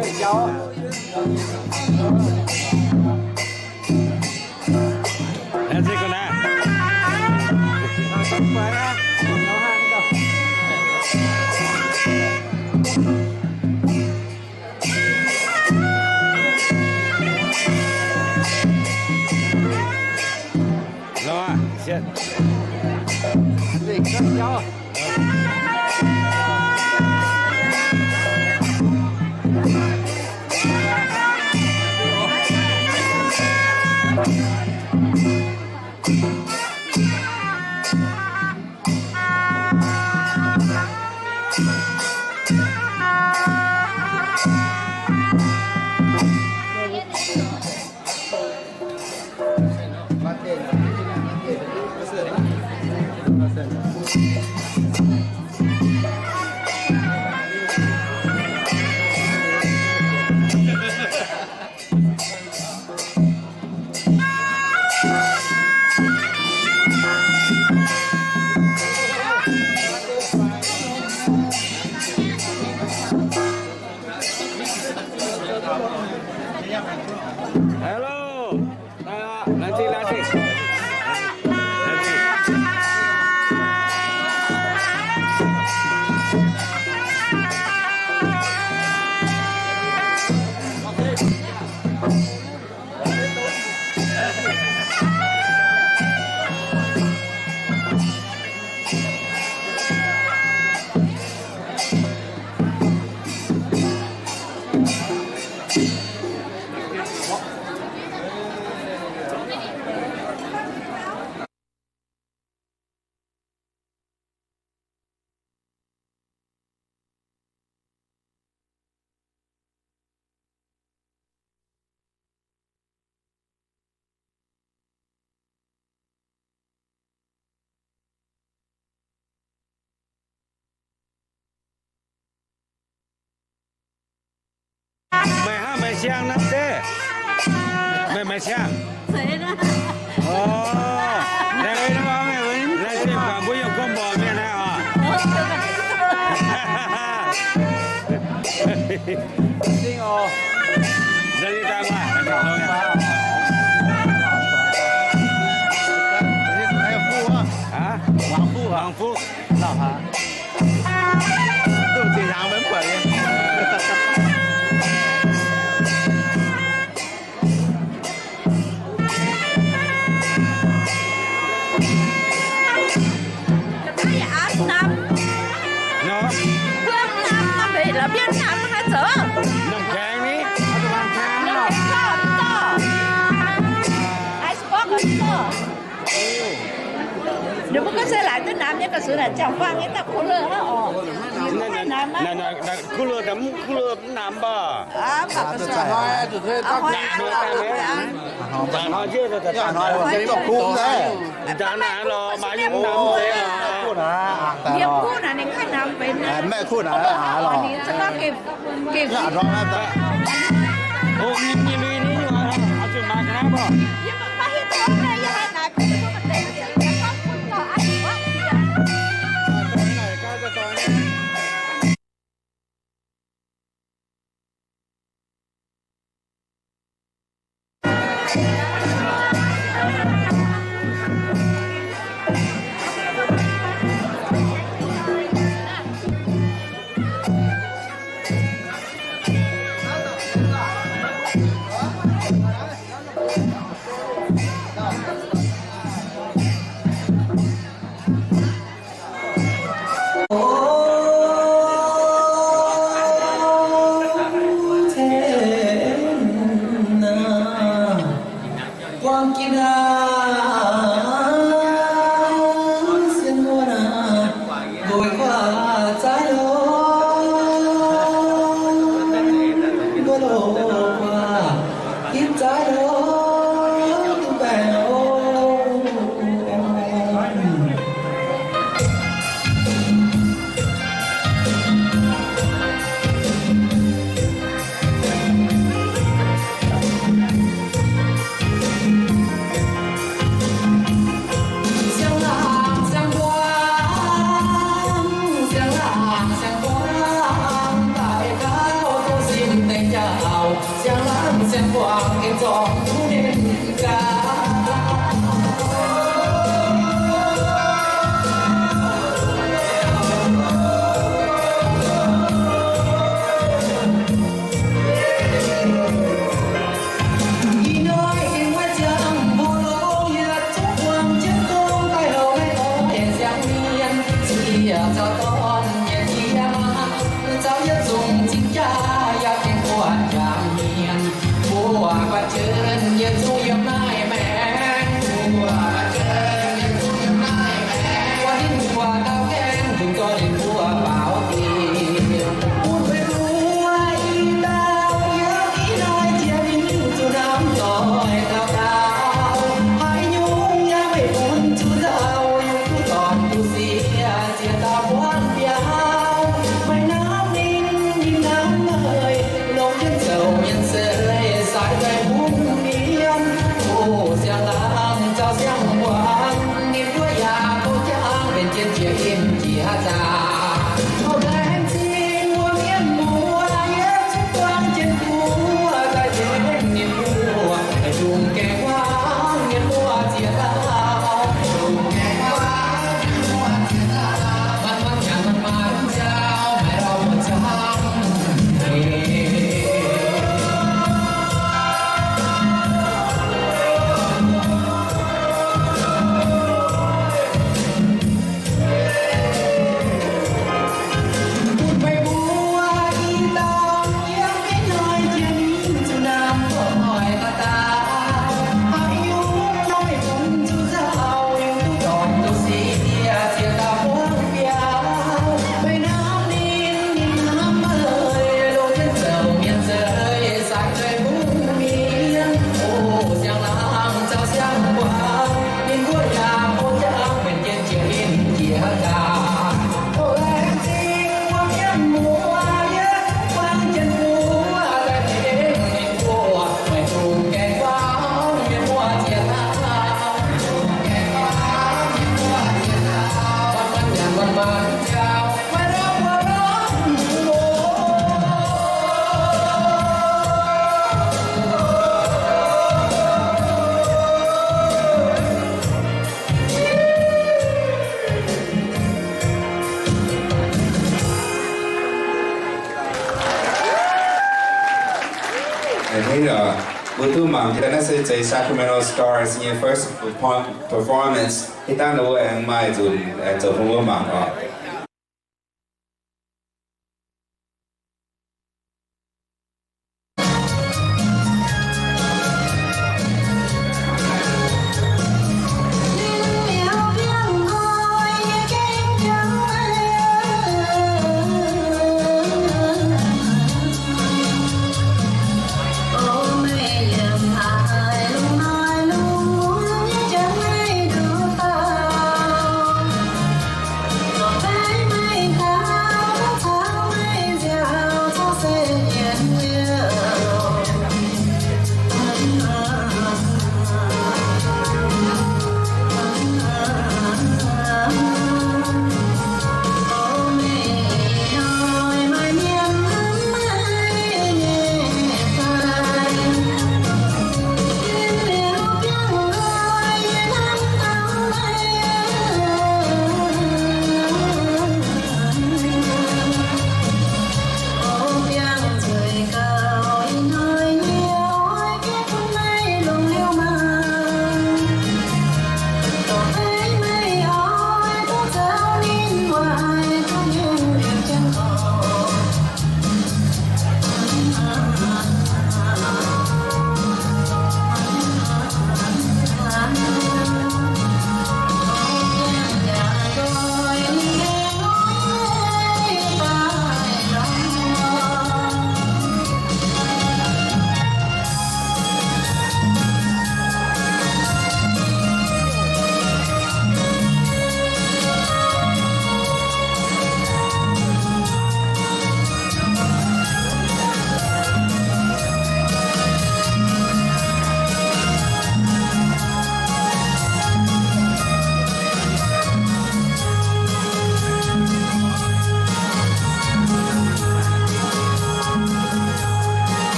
Hello. Meih hnangv meih siang naaiv se? Meih, meih siang? Orv, naaiv se mbuo yiem Gorngv Mborqc mienh naaiv oc. Haaix? Wangc Fuqv. Duqv zinh hnyangx maiv buatc nyei. Ninh mbuo gorngv se laaix duqv namx nyei ga'suex naaic ziangh hoc nyei daaih cooler hnangv oc. Cooler, cooler mv namx mv baac. Mv daan naaiv lorqc, maaih nyungc mv namx mv zeiz oc. Mienh kuv naaic ninh kaiv namx benx naaiv. Mv kuv naaic, ninh za'gengh Mbuo duqv mangc gaax, naaiv se zeiz Sacramento Stars nyei first perform-, performance. Ih dangh ninh mbuo aengx maaih nzunc aengx zoux bun mbuo mangc oc.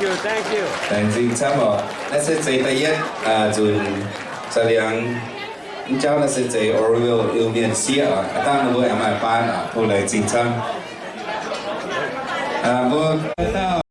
Laengz zingh camv oc. Naaiv se zeix da'yietv, aa, nzunc za'liangx mv jauv naaiv se zeix Oroville Iu-Mienh sieqv oc. Aa dangh ninh mbuo aengx maaih baan oc. Tov laengz zingh camv. Aa, mbuo dauh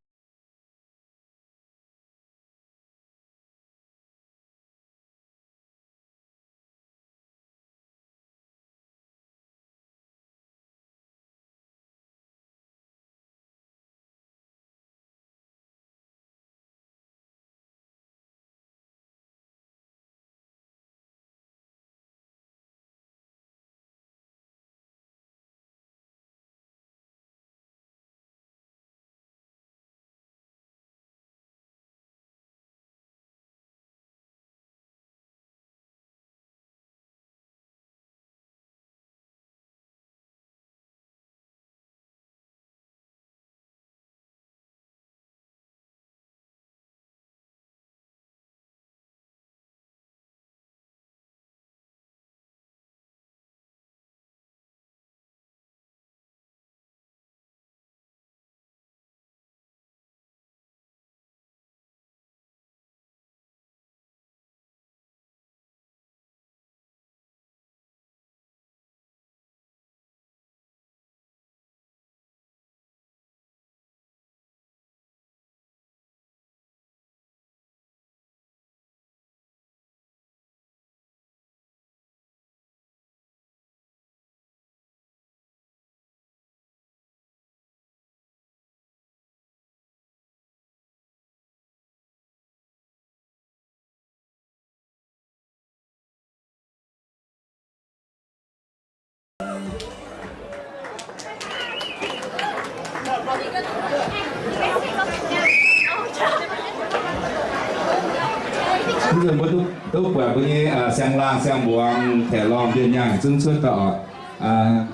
Mv nzunc mbuo duqv, duqv buatc mbuo nyei, aa, siang-laangh siang-mbuangz Taiv Lorngh mbienv nyaanh zungv cuotv daaih oc. Aa,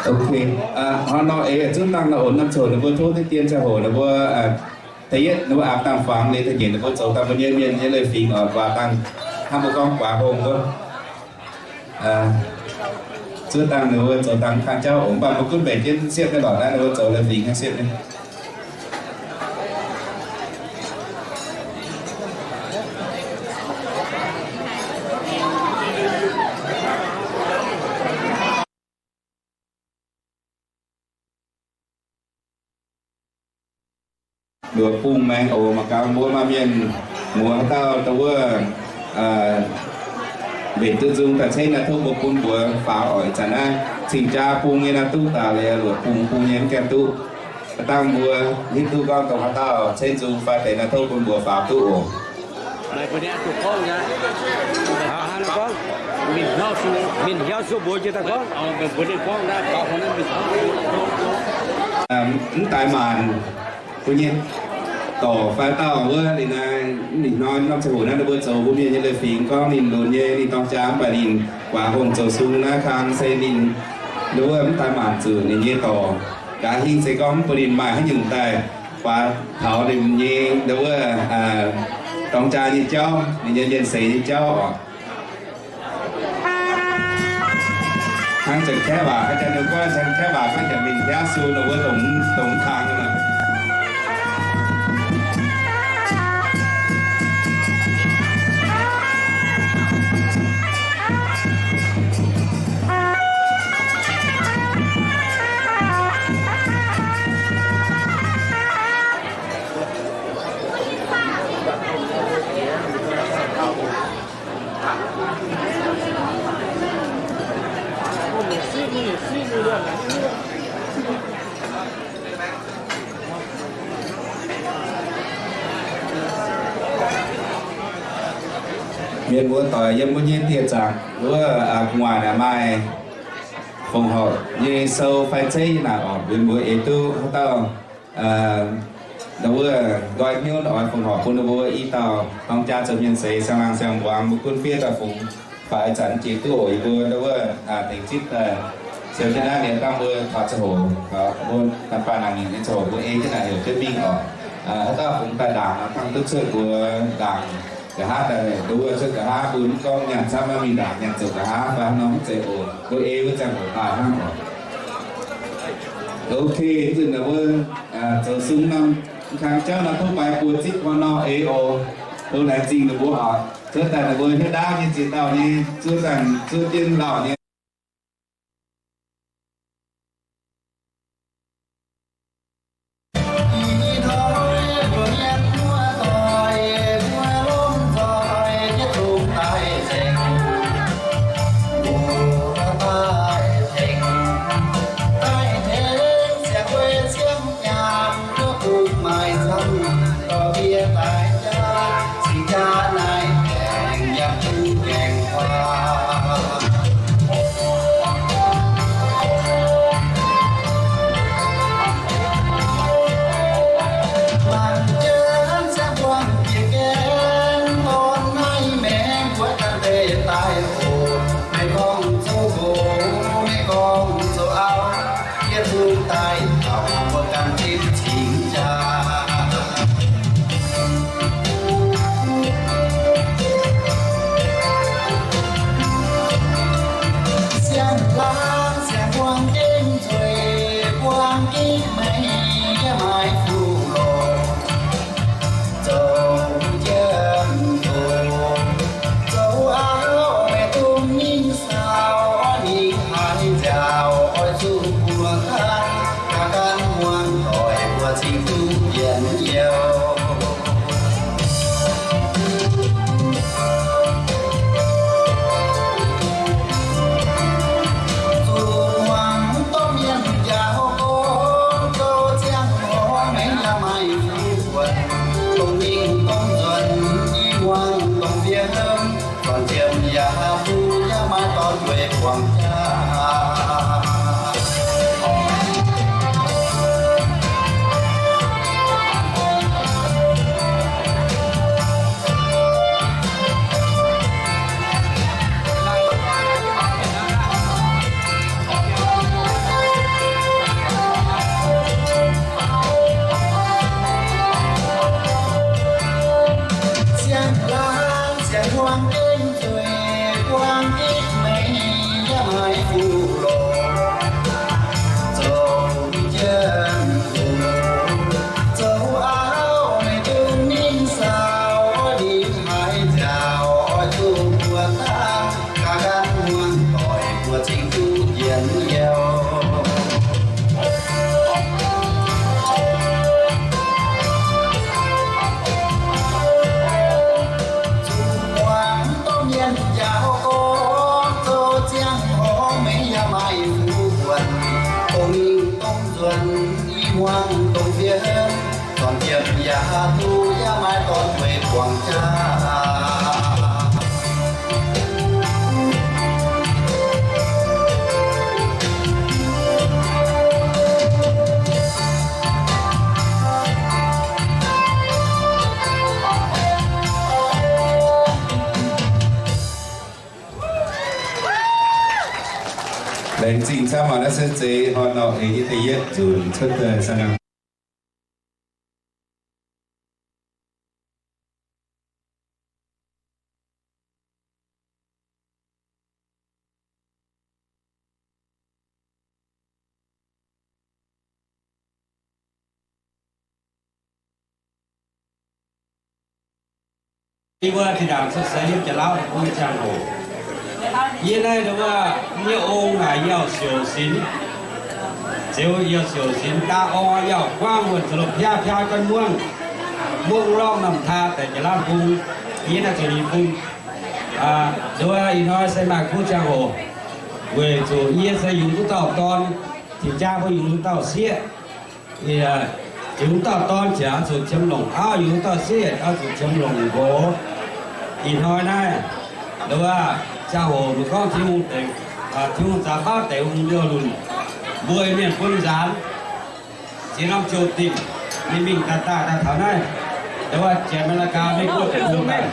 Ok, aa, hnangv nor eix zungv dangh nor, oc, norm coc ninh mbuo tov deix dien ziangh hoc ninh mbuo, aa, da'yietv ninh mbuo aapv dangh fangx liuz, da'nyeic ninh mbuo zoux dangh mbuo nyei mienh nyei leiz-fingx oc, guaax dangh hnangv mbuo gorngv guaax hungh wuov. Aa, zuov dangh ninh mbuo zoux dangh kang jauv oc, mv baac mbuo gunv mbenc jienv siepv nyei lorqc, naaiv ninh mbuo zoux leiz-fingx hnangv siepv nyei. Luoqc bung maengx oc. Mangc gaax mbuo maaih mienh muoz haaix dauh dongh wuov, aa, mbenc duqv nzung daaih ceix naaiv tov mbuo bun mbuo faaux oc. Ih zanc naaiv cing-jaa bung nyei naaiv duqv daaih liuz, luoqc bung bung nyei mv gaengh duqv. Aa dangh mbuo hiuv duqv gorngv dongh haaix dauh ceix nzung fai deix naaiv tov bun mbuo faaux duqv oc. Mienh hnyouv su mbuox jiex daaih gorngv. Mv daaih maanc mbuo nyei dorc fai dauh wuov, ninh naaiv, ninh hnoi norm ziangh hoc naaiv ninh mbuo zoux mbuo mienh nyei leiz-fingx, gorngv ninh lunx nyei, ninh dorng jaa mv baac ninh guaax hungh zoux sung naaiv kang se ninh, ninh wuov mv daaih maanc zuqc ninh nyei dorc. Nqa'haav hingh se gorngv mv bun ninh maaih haaix nyungc daaih guaax taux ninh nyei, ninh wuov, aa, dorng jaa nyei jauv, ninh nyei mienh seix nyei jauv oc. Hnangv Janx-Kaeqv waac, hnangv Janx-Kaeqv waac gorngv, Janx-Mienh hnyouv su ninh mbuo dongh, dongh kang nor. Mienh muoz-doic yiem mbuo nyei dieh zaangc wuov, aa, gu'nguaaic naaic maaih fongc horc nyei sou fai zeiv naaic oc. Mienh muoz eix duqv haaix dauh, aa, ndau wuov nqoi hnyouv oix fongc horc bun ninh mbuo i dauh dorng jaa zoux mienh seix siang-laangh siang-mbuangz, mbuo gunv fiev daaih fungx faix zanc jiex duqv oc. Yie mbuo ndau wuov dengc zipv daaih siou jienv naaiv mienh dangh mbuo taux ziangh hoc, mbuo daaih baaih naaic nyungc nyei ziangh hoc mbuo ei jienv naaic heuc jienv mingh oc. Haaix dauh fungx daaih ndaangc nor, dangh duqv cuotv mbuo ndaangc nqa'haav daaih, ndau wuov cuotv nqa'haav mbuo mv gorngv nyanc camv, maiv mingh ndaangc nyanc zuqc nqa'haav fai haaix nor mv zeiz oc. Mbuo ei wuov ziangh hoc daaih hnangv oc. Ok, nzunc naaic mbuo zoux sung norm kang jauv nor tov baaix buo zipv hnoi nor eix oc. Dongh naaic zingh ninh mbuo oc. Cuotv daaih ninh mbuo hiuv ndaauv nyei ziex dauh nyei, zuov zaangc zuov jienv lauh nyei. Siang-laangh siang-buangh gengh zueiz, buangh gengh meix, yaac maaih fuqv longc. Zoux jiem-longc, zoux auv meih dungx mingh saaux, ninh haaix nziaauc oix zuqc buoz-taangh, ga'gan muangx doic mbuo cingx duqv yienx youh. Zuqc muangx domh mienh njaaux gorngv, zoux ziangh hoc meix yaac maaih fuqv buonc, dongh mingh dongh nzuonx, i muangx dongh fiev hemv, zornc jiem yaac duqv, yaac maaih dorn weic buangh jaax. Siang-laangh siang-buangh gengh zueiz, buangh gitv meix yaac maaih fuqv longc. Zoux jiem-longc, zoux auv meih dungx mingh saaux, ninh haaix nziaauc oix zuqc buoz-taangh, ga'gan muangx doic mbuo cingx duqv yienx youh. Zuqc muangx domh mienh njaaux gorngv, zoux ziangh hoc meix yaac maaih fuqv buonc, dongh mingh dongh nzuonx, i muangx dongh fiev hemv, zornc jiem yaac duqv, yaac maaih dorn weic buangh jaax. Laengz zingh camv maah, naaiv se zeiz hnoi nor eix nyei da'yietv nzunc cuotv daaih. Yie mbuo zinh ndaangc cuotv seix yiem Janx-Lauv deic-bung nyei ziangh hoc, yie naaiv ndau wuov nyei ong naaic yie auv siouc sinx, ziouc yie auv siouc sinx daaih orn yie auv guangv wuonh zoux lomh piaa piaa gan muangh, muangh lorngh norm taa deix Janx-Lauv deic-bung, yie naaiv zuqc ninh bung. Ndau wuov ih hnoi se maaih kuv ziangh hoc, weic zuqc yie se yungz duqv dauh dorn, cingx jaa mbuo yungz duqv dauh sieqv. Yungz dauh dorn ziouc oix zuqc qiemx longc auv, yungz dauh sieqv oix zuqc qiemx longc nqox. Ih hnoi naaiv, ndau wuov ziangh hoc mbuo gorngv Tin-Hungh deix, Tin-Hungh zaqc baav deix hungh liouh lunc, mbuo mienh bun nzaanx, ziex norm jouh dingh. Ninh mingh daaih daaih daaih taux naaiv, dongh wuov jiex America mv guoqv deic-bung daaih,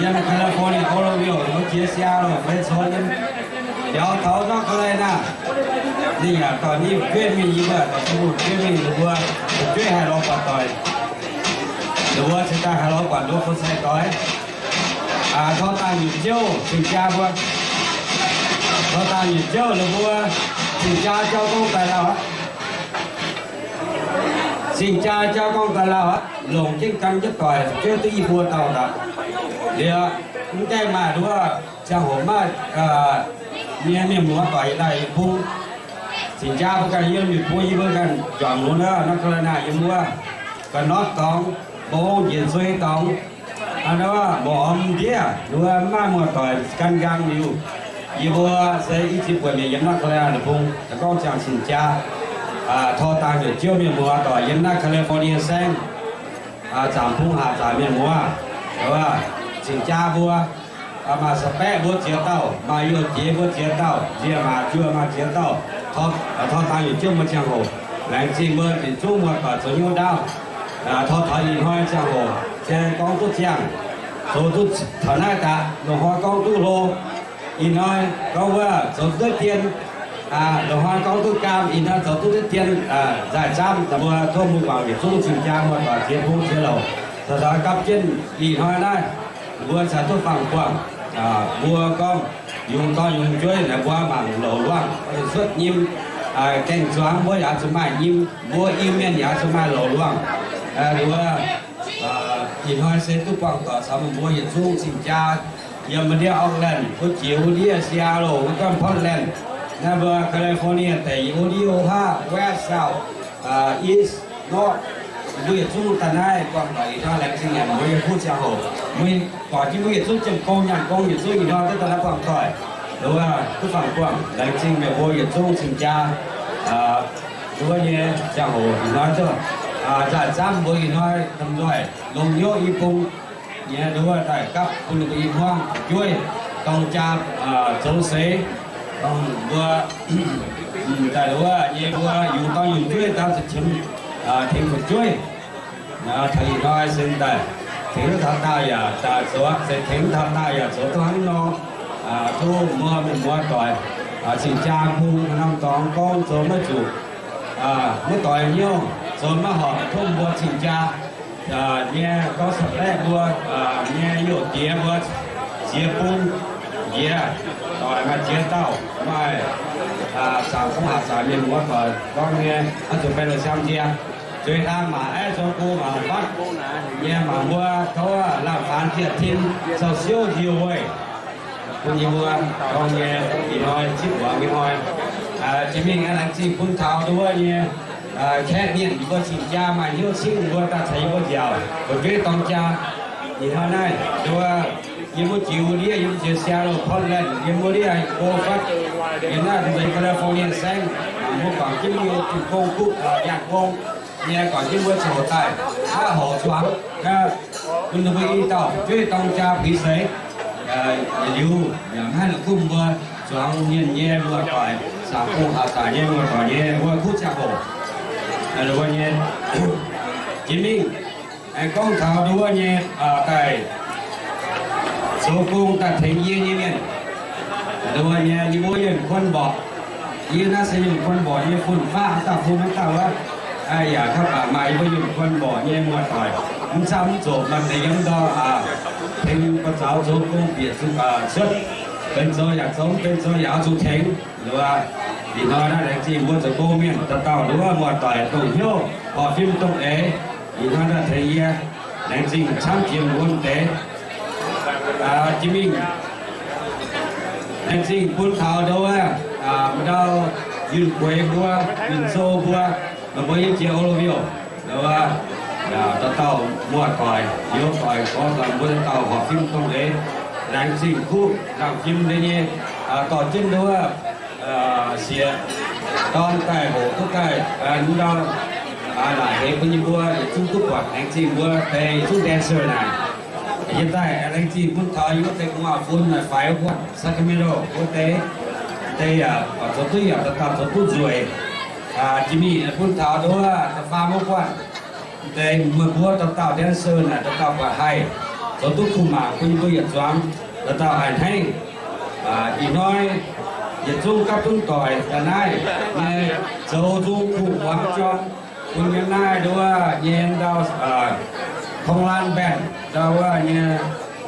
yiem California, Oroville, wuov jiex Seattle, Fresno, yiem biaux taux North Carolina naaiv. Ninh yaac dorh ninh fu'jueiv mingh, yie mbuo dorh Tin-Hungh fu'jueiv mingh, ninh mbuo fu'jueiv haih lorz buatc doic. Ninh mbuo cingx daaih haih lorz buatc nduov bun sai doic. Aa, tor dangh nyutc jouv cing-jaa mbuo, tor dangh nyutc jouv ninh mbuo cing-jaa jauv gorngv daaih lauh aqv. Cing-jaa jauv gorngv daaih lauh aqv, longc jienv gan jienv doic fu'jueiv duqv i buo dauh daaih. Liuz, mv gaengh maaih nduov ziangh hoc maaih nyei mienh muoz doic yiem naaiv bung. Cing-jaa mbuo ganh yiem nyutc bung, yie mbuo ganh juangc longx naaiv, North Carolina yiem wuov, ga'nortv dorngx, mba'ong njiec nzuih dorngx, mba'ong ndiev, nduov mv maaih muoz doic gan nqaang liuz, yie mbuo se i ziex buonc mienh yiem North Carolina bung, gorngv ziangh cing-jaa, tor dangh nyutc jouv mienh muoz doic yiem naaiv California saengv, zaangc bung haac zaangc mienh muoz, cing-jaa mbuo maaih sa'baeqv mbuo ziex dauh, maaih youh jiex mbuo ziex dauh, nziec maac juoh maaih ziex dauh. Tor dangh nyutc jouv mbuo ziangh hoc, laengz zingh mbuo yietc zungv muoz doic zoux hnyouv ndaauv. Tor taux ih hnoi ziangh hoc se gorngv duqv ziangh, zoux duqv taux naaiv daaih, loz-hnoi gorngv duqv hlo, ih hnoi gorngv wuov zoux duqv dien, loz-hnoi gorngv duqv gaam, ih hnoi zoux duqv dien, nzaaih zaamv mbuo tov mbuo guangc yietc zungv cing-jaa muoz doic ziex bung ziex louc, caux gapv jienv ih hnoi naaiv mbuo caux duqv fangx buangh. Mbuo gorngv yungz dorn yungz jueiv naaic mbuo mangc louc luangh, cuotv nyim, gaeng-zuangx mbuo yaac zuqc maaih nyim, mbuo Iu-Mienh yaac zuqc maaih louc luangh. Wuov, ih hnoi se duqv buangh doic caux meih mbuo yietc zungv cing-jaa yiem mbuo ndiev Oakland, wuov jiex wuov ndiev Seattle, wuov gorngv Portland, naaiv mbuo California deic, wuov ndiev Oha, West, South, East, North, mbuo yietc zungv daaih naaiv buangh doic ih hnoi, laengz zingh nyanc mbuo nyei kuv ziangh hoc. Mbuo doic jienv mbuo yietc zungv jiem gong nyanc gong yietc zungv ih hnoi duqv daaih naaiv buangh doic. Wuov, duqv fangx buangh, laengz zingh meih mbuo yietc zungv cing-jaa. Wuov nyei ziangh hoc ih hnoi duqv nzaaih zaamv mbuo ih hnoi domh nzoih longx hnyouv i bung nyei, wuov daaih gapv bun ninh mbuo i hmuangv fu'jueiv, dorng jaa zoux seix, dorng mbuo daaih wuov nyei mbuo yungz dorn yungz jueiv daaih zuqc qiemx tengx fu'jueiv. Taux ih hnoi se daaih tengx duqv taux daauh yaac zoux, se tengx taux daauh yaac zoux duqv hnangv nor. Tov mbuo mienh muoz doic cing-jaa bung norm dorngx gorngv zoux maiv zuqc, maiv doix hnyouv, zoux maiv horpc, tov mbuo cing-jaa nyei gorngv sa'baeqv mbuo nyei youh diex mbuo ziex bung njiec, doic maaih ziex dauh, maaih zaangc bung haac zaangc mienh muoz doic gorngv nyei, oix zuqc benx la'siam nziec. Zueiz hlang mangc aeqv, zoux gong mangc fatv nyei, mangc mbuo tov laangh faanx ziec tin, zaux siouv njiec weic bun yie mbuo gorngv nyei ih hnoi zipv muangx ih hnoi. Jiex mingh aengx laengz zingh bun taux nduov nyei kaeqv mienh, yie mbuo cing-jaa maaih hnyouv cingv mbuo daaih caux yie mbuo nziaauc fu'jueiv dorng jaa. Ih hnoi naaiv nduov yie mbuo jiex wuov ndiev, yie mbuo jiex Seattle, Portland, yie mbuo ndiev go fatv yiem naaiv nzengc California saengv, mbuo guangc jienv mbuo nyei Tin-Hungh gong, nyaanh gong nyei, guangc jienv mbuo ziangh hoc daaih aqv, horc zuangx bun ninh mbuo i dauh fu'jueiv dorng jaa puix seix. Yietc liuz yaac maiv haih la'kuqv mbuo zuangx mienh nyei muoz-doic, zaangc bung haac zaangc nyei muoz-doic nyei wuov kuv ziangh hoc. Wuov nyei jiex mingh aengx gorngv taux nduov nyei daaih zoux gong daaih tengx yie nyei mienh. Nduov nyei yie mbuo Yunh Kuon Mborqc, yie naaiv se Yunh Kuon Mborqc nyei fun-faqv, dauh fun maiv dauh wuov. Yaac kaav baac maaih yie mbuo Yunh Kuon Mborqc nyei muoz-doic mv camv mv zoqc, maaih deix yiem ndau tengx buoz-zaux zoux gong bieqc cuotv, benx zoux yaac zoux, mv benx zoux yaac oix zuqc tengx. Nduov, ih hnoi naaiv laengz zingh mbuo zoux gong mienh dauh dauh nduov muoz-doic dongh hnyouv horpc fim dongh eix. Ih hnoi naaiv tengx yie, laengz zingh camv jiex mbuo deix. Jiex mingh laengz zingh bun taux nduov wuov, ndau Yunh Gueix mbuo, Yunh Sou mbuo, meih mbuo yiem jiex Oroville, nduov, dauh dauh muoz-doic, youz doic, gorx doic, mbuo dauh dauh horpc fim dongh eix. Laengz zingh kuv laangh fim nyei dorh jienv nduov sieqv dorn daaih hoqc duqv daaih ndau naaic heix bun yie mbuo yietc zungv duqv buatc. Laengz zingh mbuo deix yietc zungv dancer naaic. Yie daaih laengz zingh bun taux yie wuov deix gu'nguaaz-fun naaic faix wuov buonv, Sacramento wuov deix, deix yaac zoux duqv, yaac dauh dauh zoux duqv nzueic. Jiex mingh bun taux nduov da'faam wuov buonv, Deix meih mbuo dauh dauh dancer naaic dauh dauh buatc haih zoux duqv kuh mangc bun yie mbuo yietc zuangx dauh dauh haih hnangv. Ih hnoi yietc zungv gapv zungv doic daaih naaiv nyei zoux nzung kuh muangx jorm bun yiem naaiv nduov nyei ndau Tong Lan Mbaenh ndau wuov nyei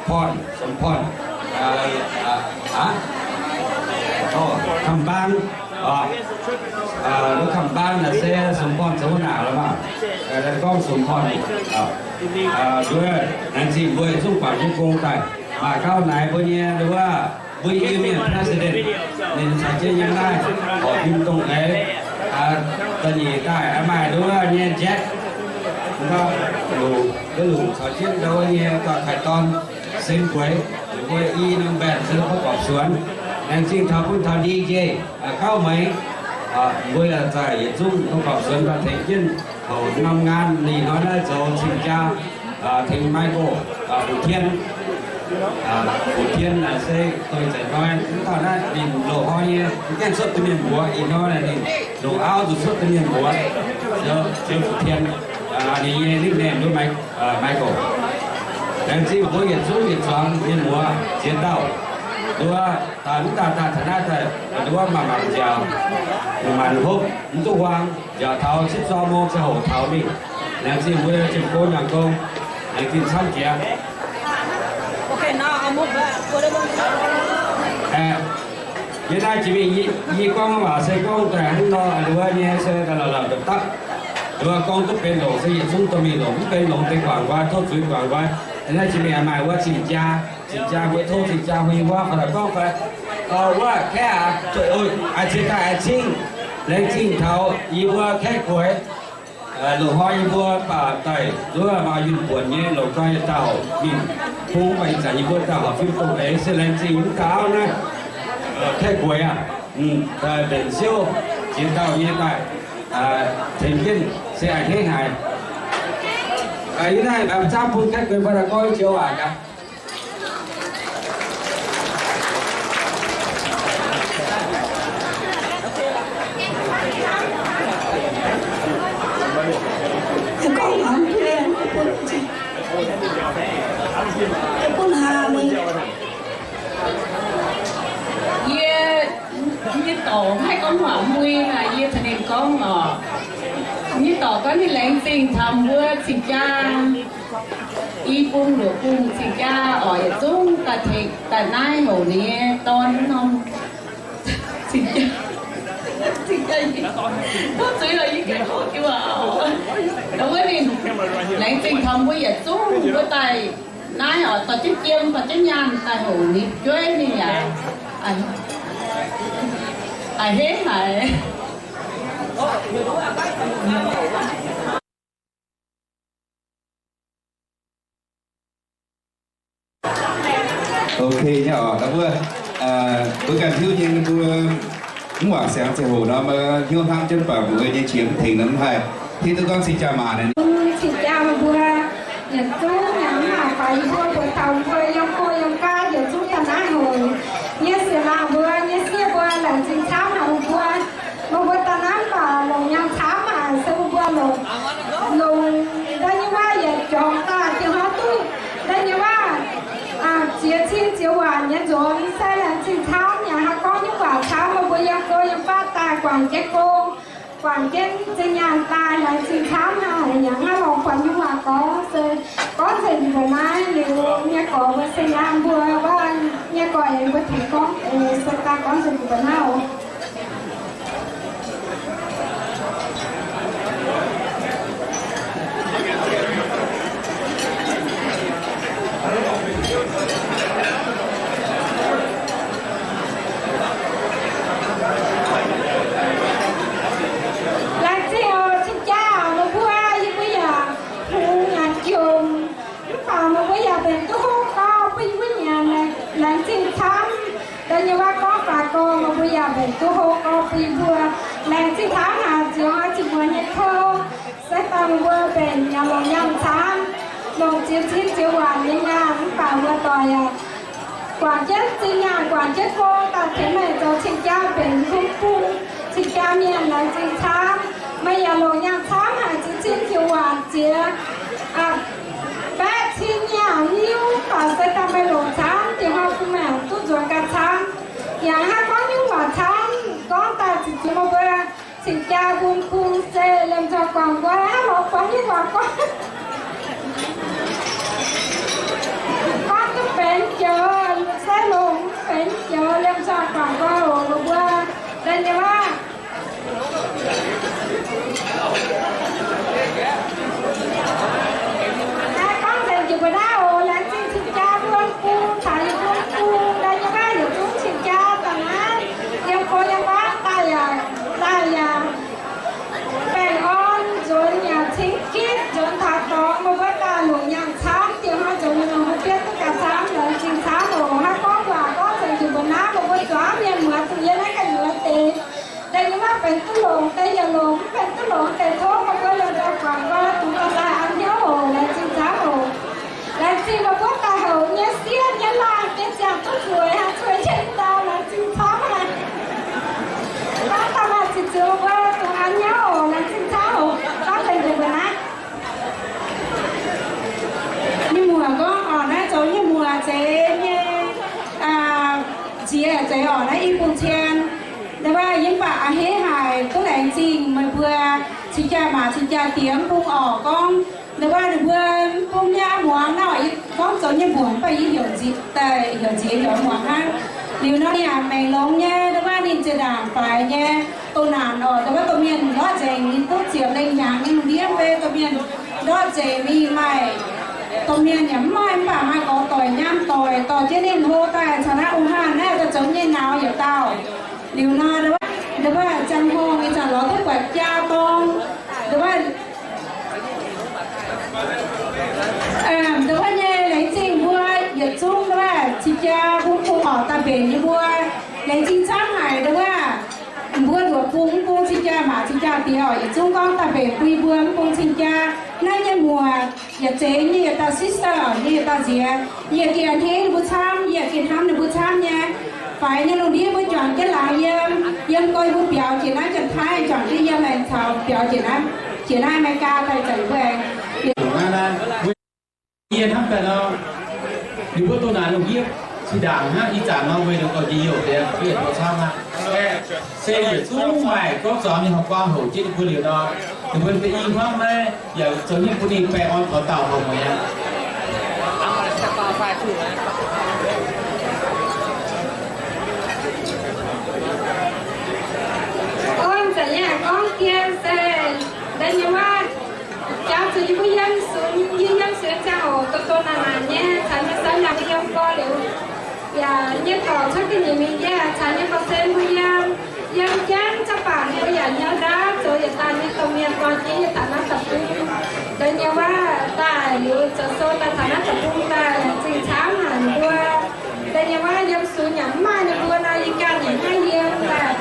Porn, Song Porn, Kamx Mbaang, Kamx Mbaang naaic se Song Porn zoux naaic lorqc maah. Gorngv Song Porn nduov, laengz zingh mbuo yietc zungv guangc jienv gong daaih. Maaih gau naaic mbuo nyei nduov, mbuo Iu-Mienh president ninh caux jienv yiem naaiv horpc fim dongh eix. Da'nyeic daaih maaih nduov nyei Jack, lungc, lungc caux jienv ndau wuov nyei dauh kaaix dorn, Sen Gueix, mbuo i norm mbaenh se gorqv-suonx. Laengz zingh taux bun taux D J Gauv Meix, mbuo yaac zaih yietc zungv gorqv-suonx daaih tengx jienv hoc norm ngaan. Ih hnoi naaiv zoux cing-jaa tengx Michael, Fu Tien. Fu Tien naaic se doix-zeic hnoi mv dauh naaiv ninh loz-hnoi nyei mv gaengh cuotv duqv mienh mbuox. Ih hnoi naaic ninh longc auv zuqc cuotv duqv mienh mbuox. Ziouc Fu Tien, ninh nyei nickname nduov Michael. Laengz zingh mbuo yietc zungv yietc zuangx mienh muoz ziex dauh. Nduov daaih mv daaih daaih taux naaiv daaih nduov mangc mangc nziaauc, mangc mangc hopv mv duqv huaang, nziaauc taux cipv zorng mong ziangh hoc taux mingh. Laengz zingh mbuo ziepc gong nyaangc gong, laengz zingh camv jiex. Yie naaiv jiex mingh yie gorngv waac se gorngv daaih hnangv nor, nduov nyei se daaih la'la'la'dapv. Nduov gorngv duqv benx longc se yietc zungv dorh mingh longc, mv benx longc deix guangc nqoi, tov zuiz guangc nqoi. Naaiv jiex mingh maaih wuov cing-jaa, cing-jaa mbuo tov cing-jaa mbuo nyei wuov fai gorngv fai, wuov kaeqv aac, a'cingx daaih a'cingv. Laengz zingh taux yie mbuo kaeqv gueix. Loz-hnoi yie mbuo baac daaih nduov maaih yunh buonc nyei longc nqoi yietc dauh mingh bung, mv baac ih zanc yie mbuo daaih horpc fim dongh eix se laengz zingh mv dauh auv naaiv, kaeqv gueix aac, mbenc siouv ziex dauh nyei daaih tengx jienv se a'hneiv haic. Yie naaiv zaangv bun kaeqv gueix fai gorngv joux waac gaax. Yie nyei dorc maiv gorngv waac mbui naaic, yie caux ninh gorngv oc. Nyei dorc gorngv ninh laengz zingh taux mbuo cing-jaa i bung luoqc bung cing-jaa oc, yietc zungv daaih tengx daaih naaiv houc ninh nyei dorn norm cing-jaa. Tov zuiz lorqc, yie gengh gorngv jienv waac oc. Wuov ninh laengz zingh taux mbuo yietc zungv mbuo daaih naaiv oc, dorh jienv jiem dorh jienv nyaanh daaih houc ninh jueiv ninh yaac a'hneiv haic. Ok nyei oc, mbuo, mbuo ganh hiuv nyei, mbuo mv wangc siangx ziangh hoc nor, mbuo hiuv hnamv jienv baac mbuo nyei qiex mv tengx nor mv haih. Hiuv duqv gorngv cing-jaa maanc naaic, cing-jaa mbuo yietc zungv yaac mv maaih faix yie mbuo buoz taux mbuo yiem go yiem gaav yietc zungv daaih naaiv hoc. Yie sienx laangc mbuo nyei sieqv mbuo laengz zingh camv haic mbuo. Meih mbuo daaih naaiv baac longc nyaanh camv haic, se mbuo longc, longc da'nyeic waac yietc jorngx daaih, da'nyeic waac jiex cing jiex waanc nyei nzuonx, se laengz zingh camv yaac haih gorngv nyungc waac camv. Meih mbuo yiem go yiem gaav daaih guangc jienv gong, guangc jienv zinh nyaanh daaih laengz zingh camv haic. Yaac maiv longc buatc nyungc waac gorngv, se gorngv nzengc mbuo naaiv liuz nyei gorx mbuo se nyaanh mbuo, wuov nyei gorx aengx mbuo tengx gorngv, se daaih gorngv nzengc mbuo naaiv oc. Laengz zingh oc, cing-jaa, meih mbuo, yie mbuo yaac hungx yaac jomc, mv baac meih mbuo yaac mbenc duqv hopv gorx bun yie mbuo nyanc. Laengz zingh camv. Da'nyeic waac gorngv faaux gorx, meih mbuo yaac mbenc duqv hopv gorx bun yie mbuo. Laengz zingh camv haic, ziouc oix zuqc muonz nyei kou, se daaih meih mbuo mbenc yaac longc nyaanh camv, longc ziex cin ziex waanc nyei nyaanh, mv baac mbuo doic yaac guangc jienv zinh nyaanh, guangc jienv gong daaih tengx meih zoux cing-jaa benx kuv bung cing-jaa mienh. Laengz zingh camv. Meih yaac longc nyaanh camv haic, zuqc cin ziouc waanc jiex baeqv cin nyaanh niuv, baac se daaih meih longc camv, diex hnoi bun meih duqv nzuonx ganh camv. Yaac hnangv gorngv nyungc waac camv, gorngv daaih ziqc ziouc meih mbuo cing-jaa bun bung se liemh nzoih guangc nqoi hnangv lorz buatc nyungc waac gorngv. Gorngv duqv benx joux, se longc mv benx joux, liemh nzoih guangc nqoi oc, meih mbuo daaih nyei waac. Gorngv nzengc jiex mbuo naaiv oc, laengz zingh cing-jaa mbuo bung caux yie mbuo bung daaih nyei waac, yietc zungv cing-jaa daaih naaiv yiem go yiem wuov daaih yaac, daaih yaac baengh orn nzuonx yaac cingx gitv nzuonx taux dorngx, meih mbuo daaih longc nyaanh camv, diex hnoi zoux nyei longc mbuo bietv duqv ganh camv, laengz zingh camv oc. Hnangv gorngv waac gorngv nzengc jiex mbuo naaiv, meih mbuo zuangx mienh muoz zuqc yie naaiv ganh nyuoz deix. Daaih nyei waac benx duqv longc, daaih yaac longc, mv benx duqv longc deix tov meih mbuo liemh nzoih guangc nqoi dungx daaih an hnyouv oc. Laengz zingh camv oc. Laengz zingh meih mbuo daaih houc nyei sieqv nyei laangh deix ziangh duqv nzueic, haih zueiz jienv dau. Laengz zingh camv haic. Gorngv daaih maaih ziqc zuqc meih mbuo dungx an hnyouv oc. Laengz zingh camv oc. Gorngv nzengc jiex mbuo naaiv. Nyei muoc gorngv, orqc, naaiv zoux nyei muoc zeiz nyei, nziex zeiz orqc, naaiv i bung cien. Ndau wuov yie mv baac a'hneiv haic, duqv laengz zingh meih mbuo cing-jaa maac cing-jaa diex mv bung orqc. Gorngv ndau wuov ninh mbuo mv bung nyei a'muangx nor, yie gorngv zoux nyei muoc, mv baac yie heuc nziex, heuc nziex heuc muangx hnangv. Liuz nor ninh yaac maengc longx nyei, ndau wuov ninh zinh ndaangc faix nyei, doh naanc orqc, ndau wuov domh mienh ndortv nzengc, ninh duqv ziepc lengh hnyangx nyei lungh ndiev mv bei, domh mienh ndortv nzengc mingh maaih, domh mienh yaac mv maaih, mv baac maaih gorx doic nyaam doic dorh jienv ninh hlo daaih caux naaiv ong-haanh naaiv daaih zoux nyei nauz yietc dauh. Liuz nor, ndau wuov ziangh hoc ih zanc lorz duqv buatc jaa dorng, ndau wuov, ndau wuov nyei laengz zingh mbuo yietc zungv ndau wuov cing-jaa bung bung orqc daaih mbenc yie mbuo. Laengz zingh camv haic ndau wuov mbuo luoqc bung mv bung cing-jaa maac cing-jaa diex orqc, yietc zungv gorngv daaih mbenc bun yie mbuo mv bung cing-jaa. Naaiv nyei muoc yietc zeiz nyei yietc dauh sister orqc, nyei yietc dauh nziex. Yie gengh a'hneiv ninh mbuo camv, yie gengh hnamv ninh mbuo camv nyei. Faix nyei lungh ndiev mbuo juangc jienv laangz yiem, yiem go yie mbuo biaux jiex naaiv Janx-Taiv juangc jienv yiem laengz caux biaux jiex naaiv, jiex naaiv America daaih zanc mbuo aengx. Yie hnamv daaih nor, ninh mbuo doh naanc lungh ndiev zinh ndaangc hnangv ih zanc nor, weic zuqc gorngv jiex youh deix, yie doh camv aqv. Se yietc zungv maaih gorngv zuangx nyei horqc guang houc jienv ninh mbuo liuz nor, ninh mbuo da'yi hnamv naaiv yaac zoux hnyouv bun ninh baengh orn taux daauh horc mueiz aqv. Gorngv zanc yie gorngv dien se da'nyeic waac, jangx zuqc yie mbuo yiem sunx, yie yiem sunx ziangh hoc doh doh naanc naanc nyei, caux nyei sou yaac mbuo yiem gorx liuz, yaac nyei dorc cuotv ga'nyiec mingh, yie caux nyei gorx-sen mbuo yiem, yiem jienv za'bangc mbuo yaac hnyouv ndaauv zoux yietc dauh nyei domh mienh dorh jienv yie taux naaiv deic-bung. Da'nyeic waac daaih liuz zoux sou daaih taux naaiv deic-bung daaih, laengz zingh camv haic mbuo. Da'nyeic waac yiem sunx yaac mv maaih ninh mbuo nor, yie ganh yaac mv maaih yiem daaih.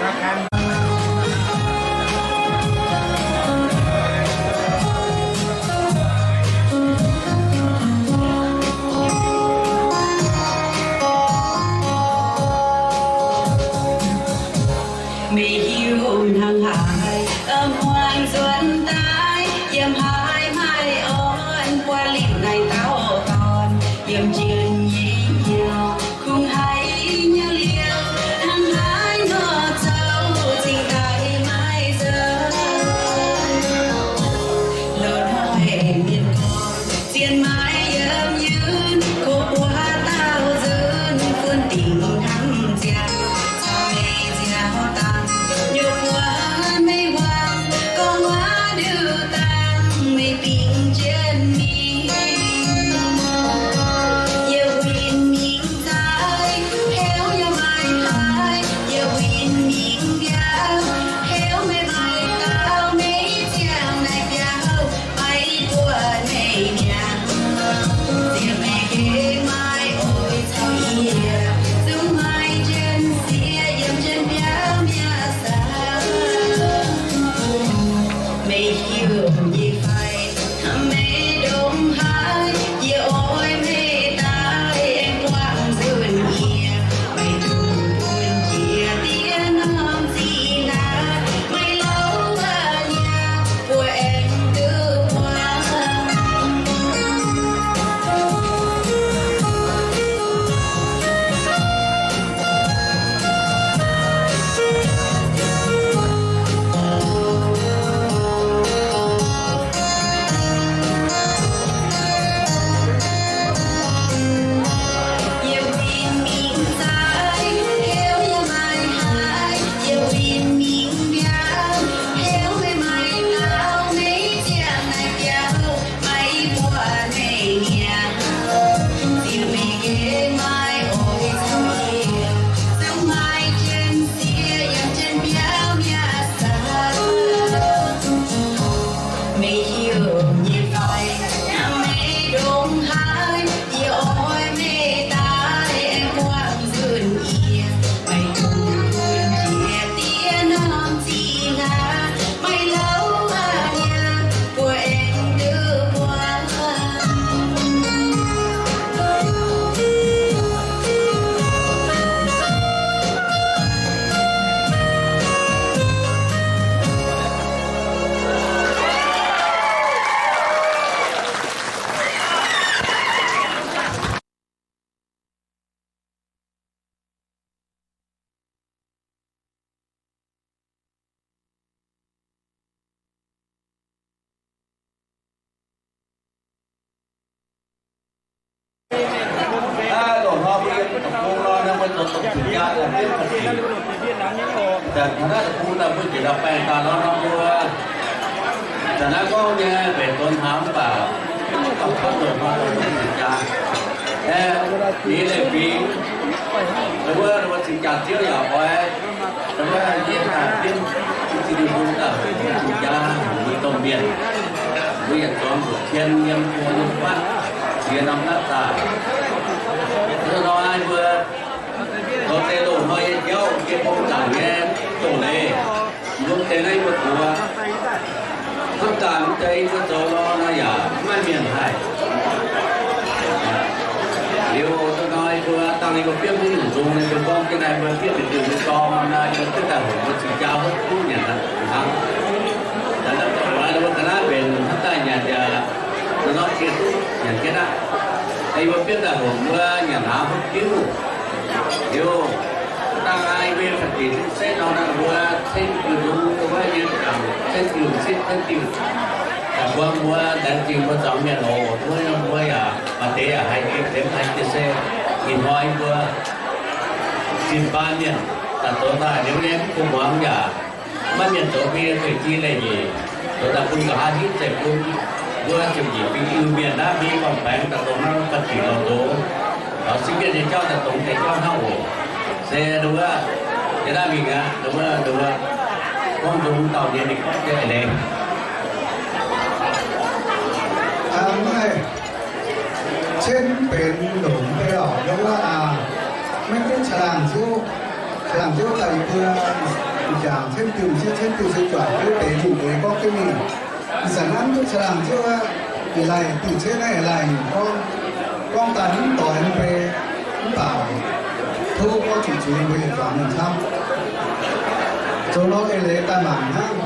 Meih hiuv hnangv haaix, muangx nzuonx daaih, yiem haaix maaih orn, buatc liuz naaiv dauh dorn, yiem jien nyei hnyouv, kungx haiz nyei liuz, hnangv haaix nor zoux, cingx daaih maiv zoux. Loz-hnoi mienh gorngv, zien maiv yiem yunv, kov buoz daauh nzunc, fun dingc hnamv ziangx, caux meih nziaaux dangh, nyuoqc buatc meih wangc, gorngv waac nduqc dangh, meih bingx jienv mingh. Yie winh mingh zaaic, heuc yie maiv haaix, yie winh mingh mbiaauc, heuc meih maiv dau, meih ziangh naaiv biauv, maiv buatc meih mi'aqv. Ziouc meih gengh maiv oix caux yie, zungv maiv jienv siev yiem jienv biauv mi'aqv saah. Meih hiuv nyei fai, meih Dongh cing-jaa daaih biomv daaih sic, daaih taux naaiv deic-bung daaih mbuo jiex ndau-baengh daaih lorz norm mbuo. Daaih naaiv gorngv nyei mbenc donx hnaangx mv baac gorngv taux ndoqc hnoi dongh cing-jaa, aeqv, ninh leiz fingx, wuov, wuov cing-jaa ziouv yaac oix, wuov, yie daaih biomv Tin-Hungh daaih cing-jaa mbuo domh mienh, mbuo yietc zuangx zuqc tien yiem mbuo nyei fatv, ziex norm naaiv daaih. Wuov nor mbuo zoux deix loz-hnoi nyei jauv, yie bung zaangc nyei doz-leiz, mbuo deix naaiv mbuo gox, hnamv daaih mv deix mbuo zoux nor, nor yaac mv maaih mienh haih. Liuz wuov nor mbuo dangh ninh mbuo biomv haaix nyungc nzung, ninh mbuo gorngv jienv naaiv mbuo biomv bieqc diuh mbuo dorng nor, mbuo duqv daaih hopc mbuo cing-jaa hopv kuv nyanc hnangv. Daaih naaiv mbuo ga'naaiv mbenc hnamv daaih nyanc yaac nor, nor cie duqv nyanc jienv aqv. Mbuo biomv daaih hopc mbuo nyanc hnangv hopv diuv. Liuz, dangh ai mbuo fai dingc se nor, mbuo ceng diuh nzung, wuov nyei gangc ceng diuh m'sieqv ceng diuh. Daaih buangh mbuo laengz zingh mbuo zuangx mienh oc. Mbuo, mbuo yaac maaih deix yaac haiz jiex, deix mv haiz jiex se ih hnoi mbuo zinh baan mienh daaih zoux daaih liuz nyei mv bung muangx yaac maiv mienh zoux mbuo nyei zueih jiex leiz nyeic, zoux daaih bun nqa'haav hitv zeiv bun mbuo ziepc nyeic fingx Iu-Mienh naaiv mbuo nyei gorngv-baengx daaih dongh naaiv ba'dic lorz ndoqv, taux sieqv mienh nyei jauv daaih dongh deix jauv hnangv oc. Se ndongc wuov, yie naaiv mingh aqv, ndongc wuov, ndongc wuov, gorngv nzung dauh nyei mingh gorngv jienv eix leiz. Cen benx longc mv bei oc, ndongc wuov aac, maiv gunv caangh laangh ziouv, caangh laangh ziouv daaih yie mbuo m'jangc cen diuh m'sieqv cen diuh se juangc jienv deix nyungc eix gorngv jienv mingh. Ih zanc naaiv mv duqv caangh laangh ziouv aqv, yietc laih diuh cen naaiv yietc laih nyungc gorngv, gorngv daaih mv doix mv bei, mv baac tov gorngv zuqc zuiz mbuo yietc zuangx mienh camv. Zoux nor eix leiz daaih mangc hnangv,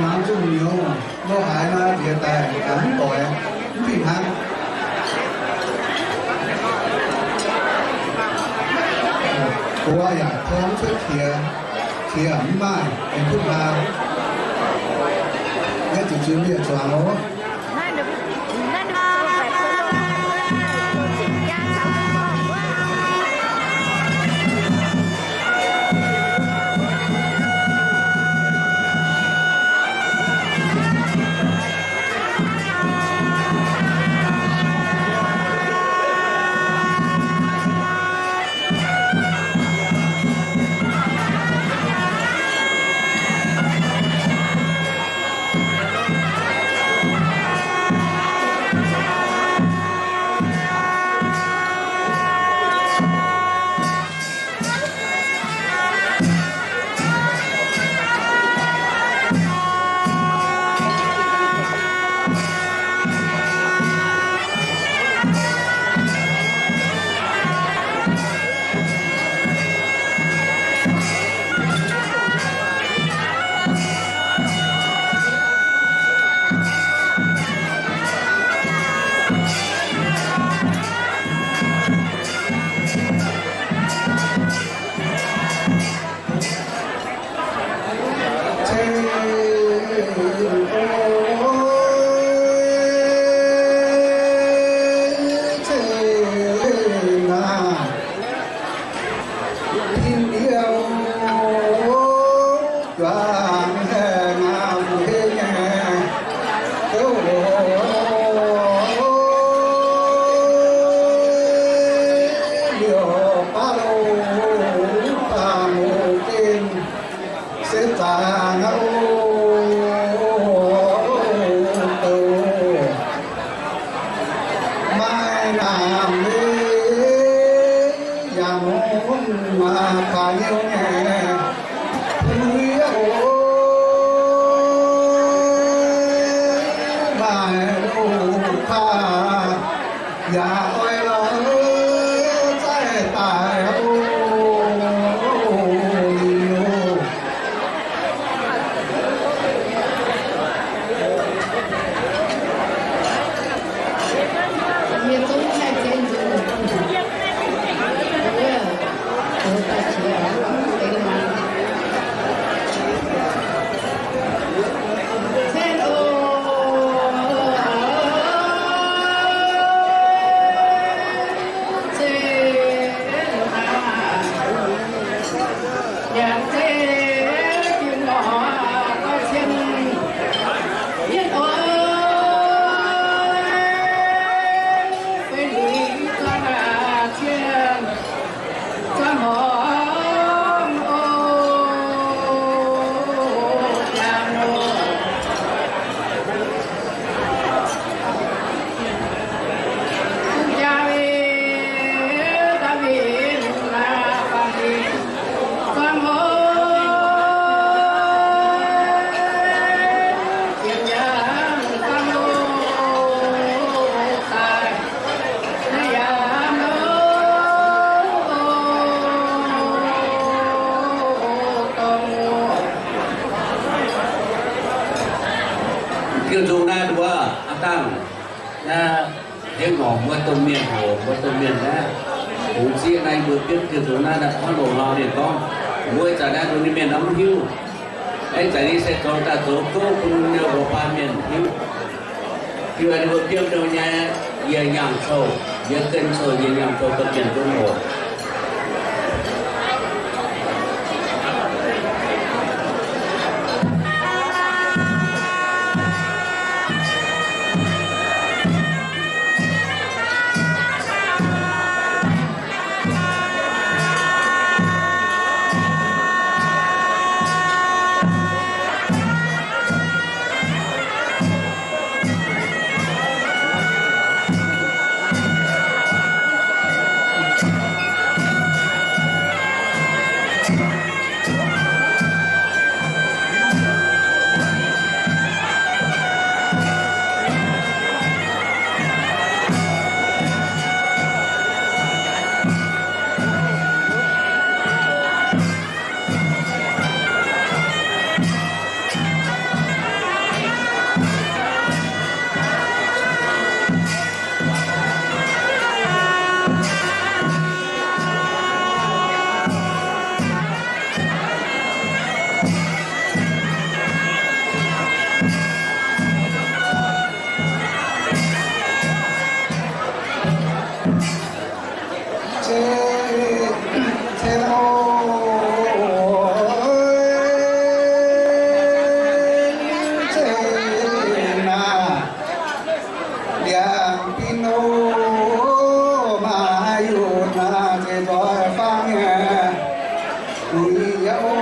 mangc zuqc nyouz. Lo haaix nor nziex daaih mv doix, mv fih hnangv. Buoz yaac tov cuotv qiex, qiex mv maaih, aengx butv maa. Naaiv zuqc zuiz mienh zuangx oc. Naaiv, hengx ngorc mbuo domh mienh hoc, mbuo domh mienh naaiv, hungx zieqv naaiv mbuo biopv jienv dongh naaiv, naaiv hnangv loz-hnoi mienh gorngv, mbuo zanc naaiv dongh ninh mienh mv hiuv. Aengx zanc ninh se zoux daaih zoux gouv bun ninh mbuo baan mienh hiuv. Hiuv ninh mbuo biopv ndongc nyei, yie nyaangh coux, yie gen coux, yie nyaangh coux domh mienh gunv oc. Liangx bin oc, maaih yunh naaiv zeiz nzoih fangv nyei. Uix yaac oc,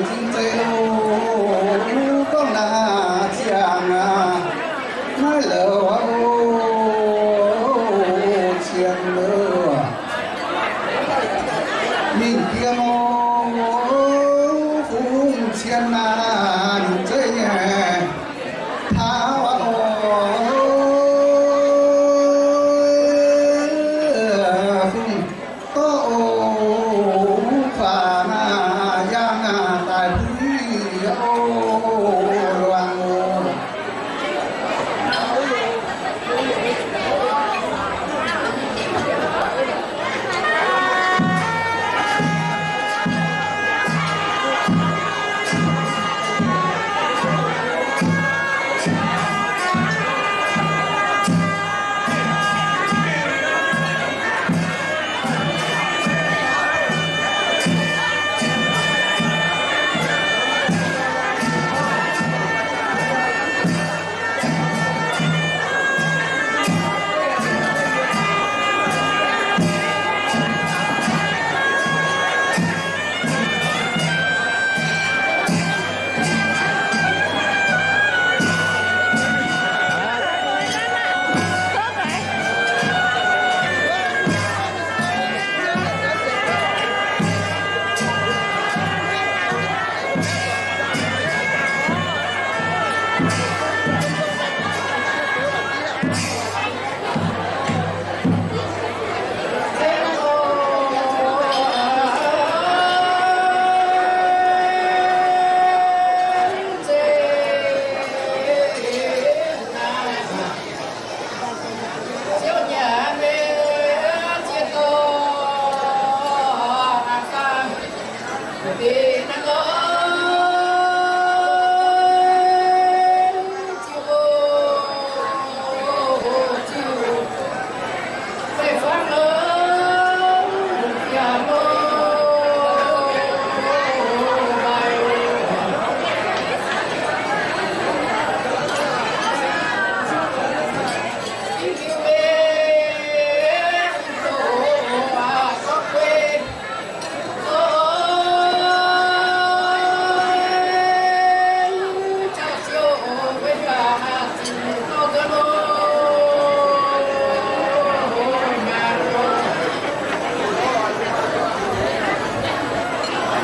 zinh zeiz oc, gorngv naaiv ziangh aqv, maiv louc aqv oc, cien oc. Mingh jiem oc, fungx cien naaic, ninh zeiv nyei taux oc, fungx dorv oc, kuaaic naaic, yangh naaic, daic buix oc, luangc oc. Mv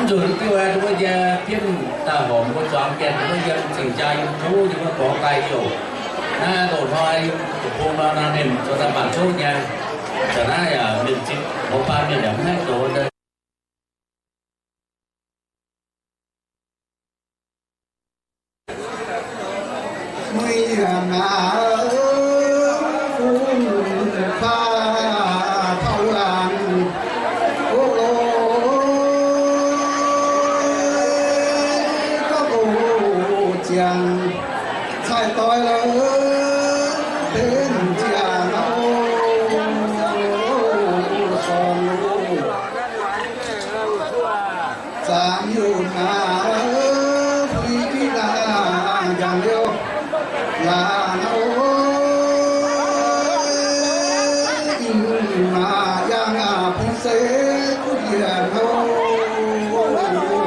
nzunc diuh aeqv, mbuo nyei bienv daaih horpc mbuo zuangx mienh, mbuo yiem cing-jaa yiem juv, yiem mbuo gorngv daaih youh. Naaiv loz-hnoi yiem deic-bung nor, naaiv ninh zoux daaih mangc zouv nyei. Za'naaiv yaac ninh zipv mbuo baan mienh yaac mv haih zoux. Mui yaac naaic fun faa taux laangz, o lorz gauh doqc ziangx cai doix lorz benx ziangx o, sorng o. Zaangc youh naaic fui diqv naaic njang liouh laangz o, ih maah yangh aac fui se kuv yienc o, o, o.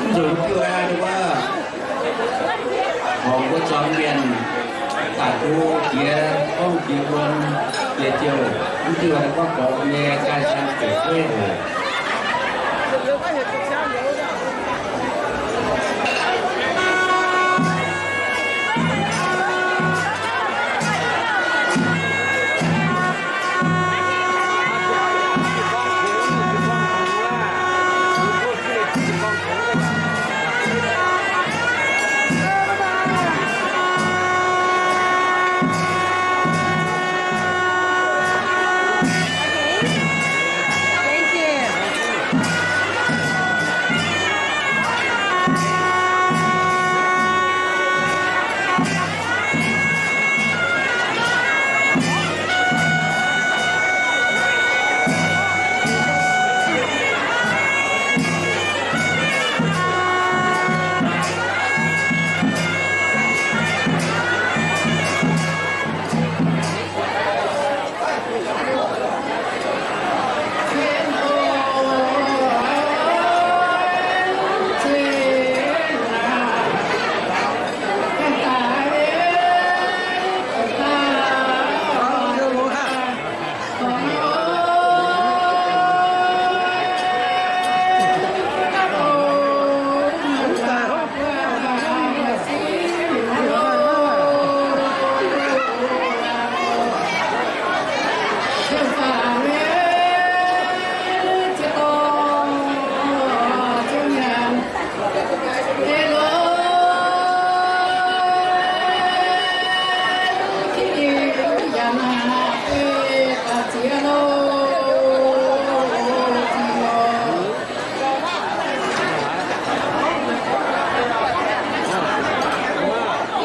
Mv nzunc diuh aqv, wuov horngc mbuo zuangx mienh daaih duqv jiex gorngv jiex wuom jiex jouh, mv diuh aqv, gorngv gorx nyei jaa-san bieqc gueiv oc.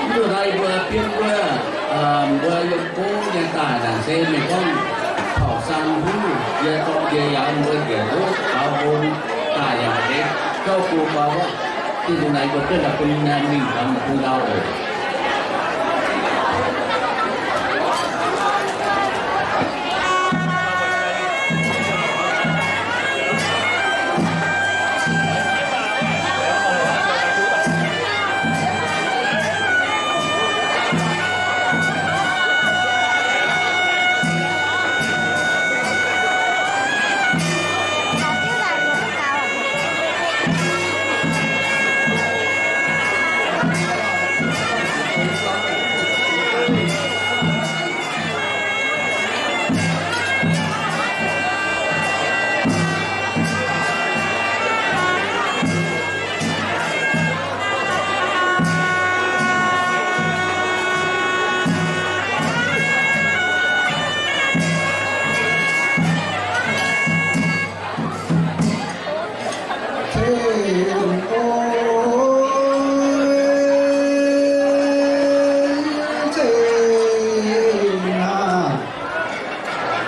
Mv deix mbuo bienv wuov, mbuo yiem gouv nyei daaih naaic se meih gorngv taux sang hnyouv yie dorng jiex yaac mbuo njiec wuov taux bun daaih yaac deix gouv bun mbuo wuov. Tin-Hungh naaic mbuo duqv la'bun mingh taux bun ndau oc.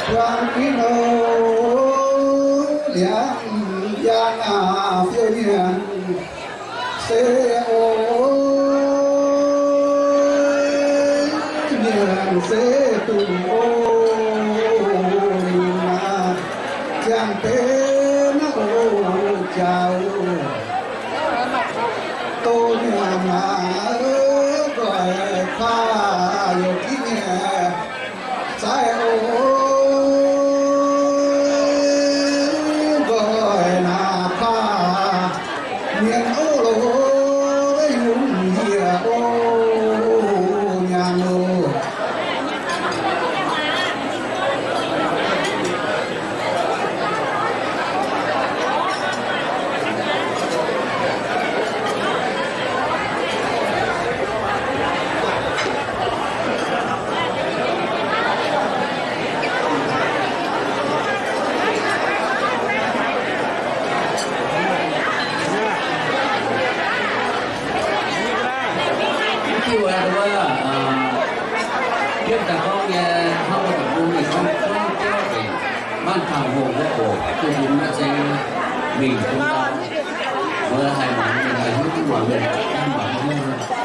Buang gitv nor, liangx yangh aac fiou nyanc se oc, nyanc se dungz oc, ninh aac ziangh benx oc jaax. Doh nyanc aac, nqoi kuaah youc gitv nyei. Zaaix oc, nqoi naaic kuaah mienh oc loh, Wuov, wuov, yietv daaih gorngv nyei, hnangv wuov deic-bung ninh gorngv, gorngv jauv nzengc, maanc taux hungh wuov oc, duqv mbuo maiv zeiz mingh bun dau, mbuo haih muangx mienh, haih hiuv duqv muangx mienh, mangc hiuv.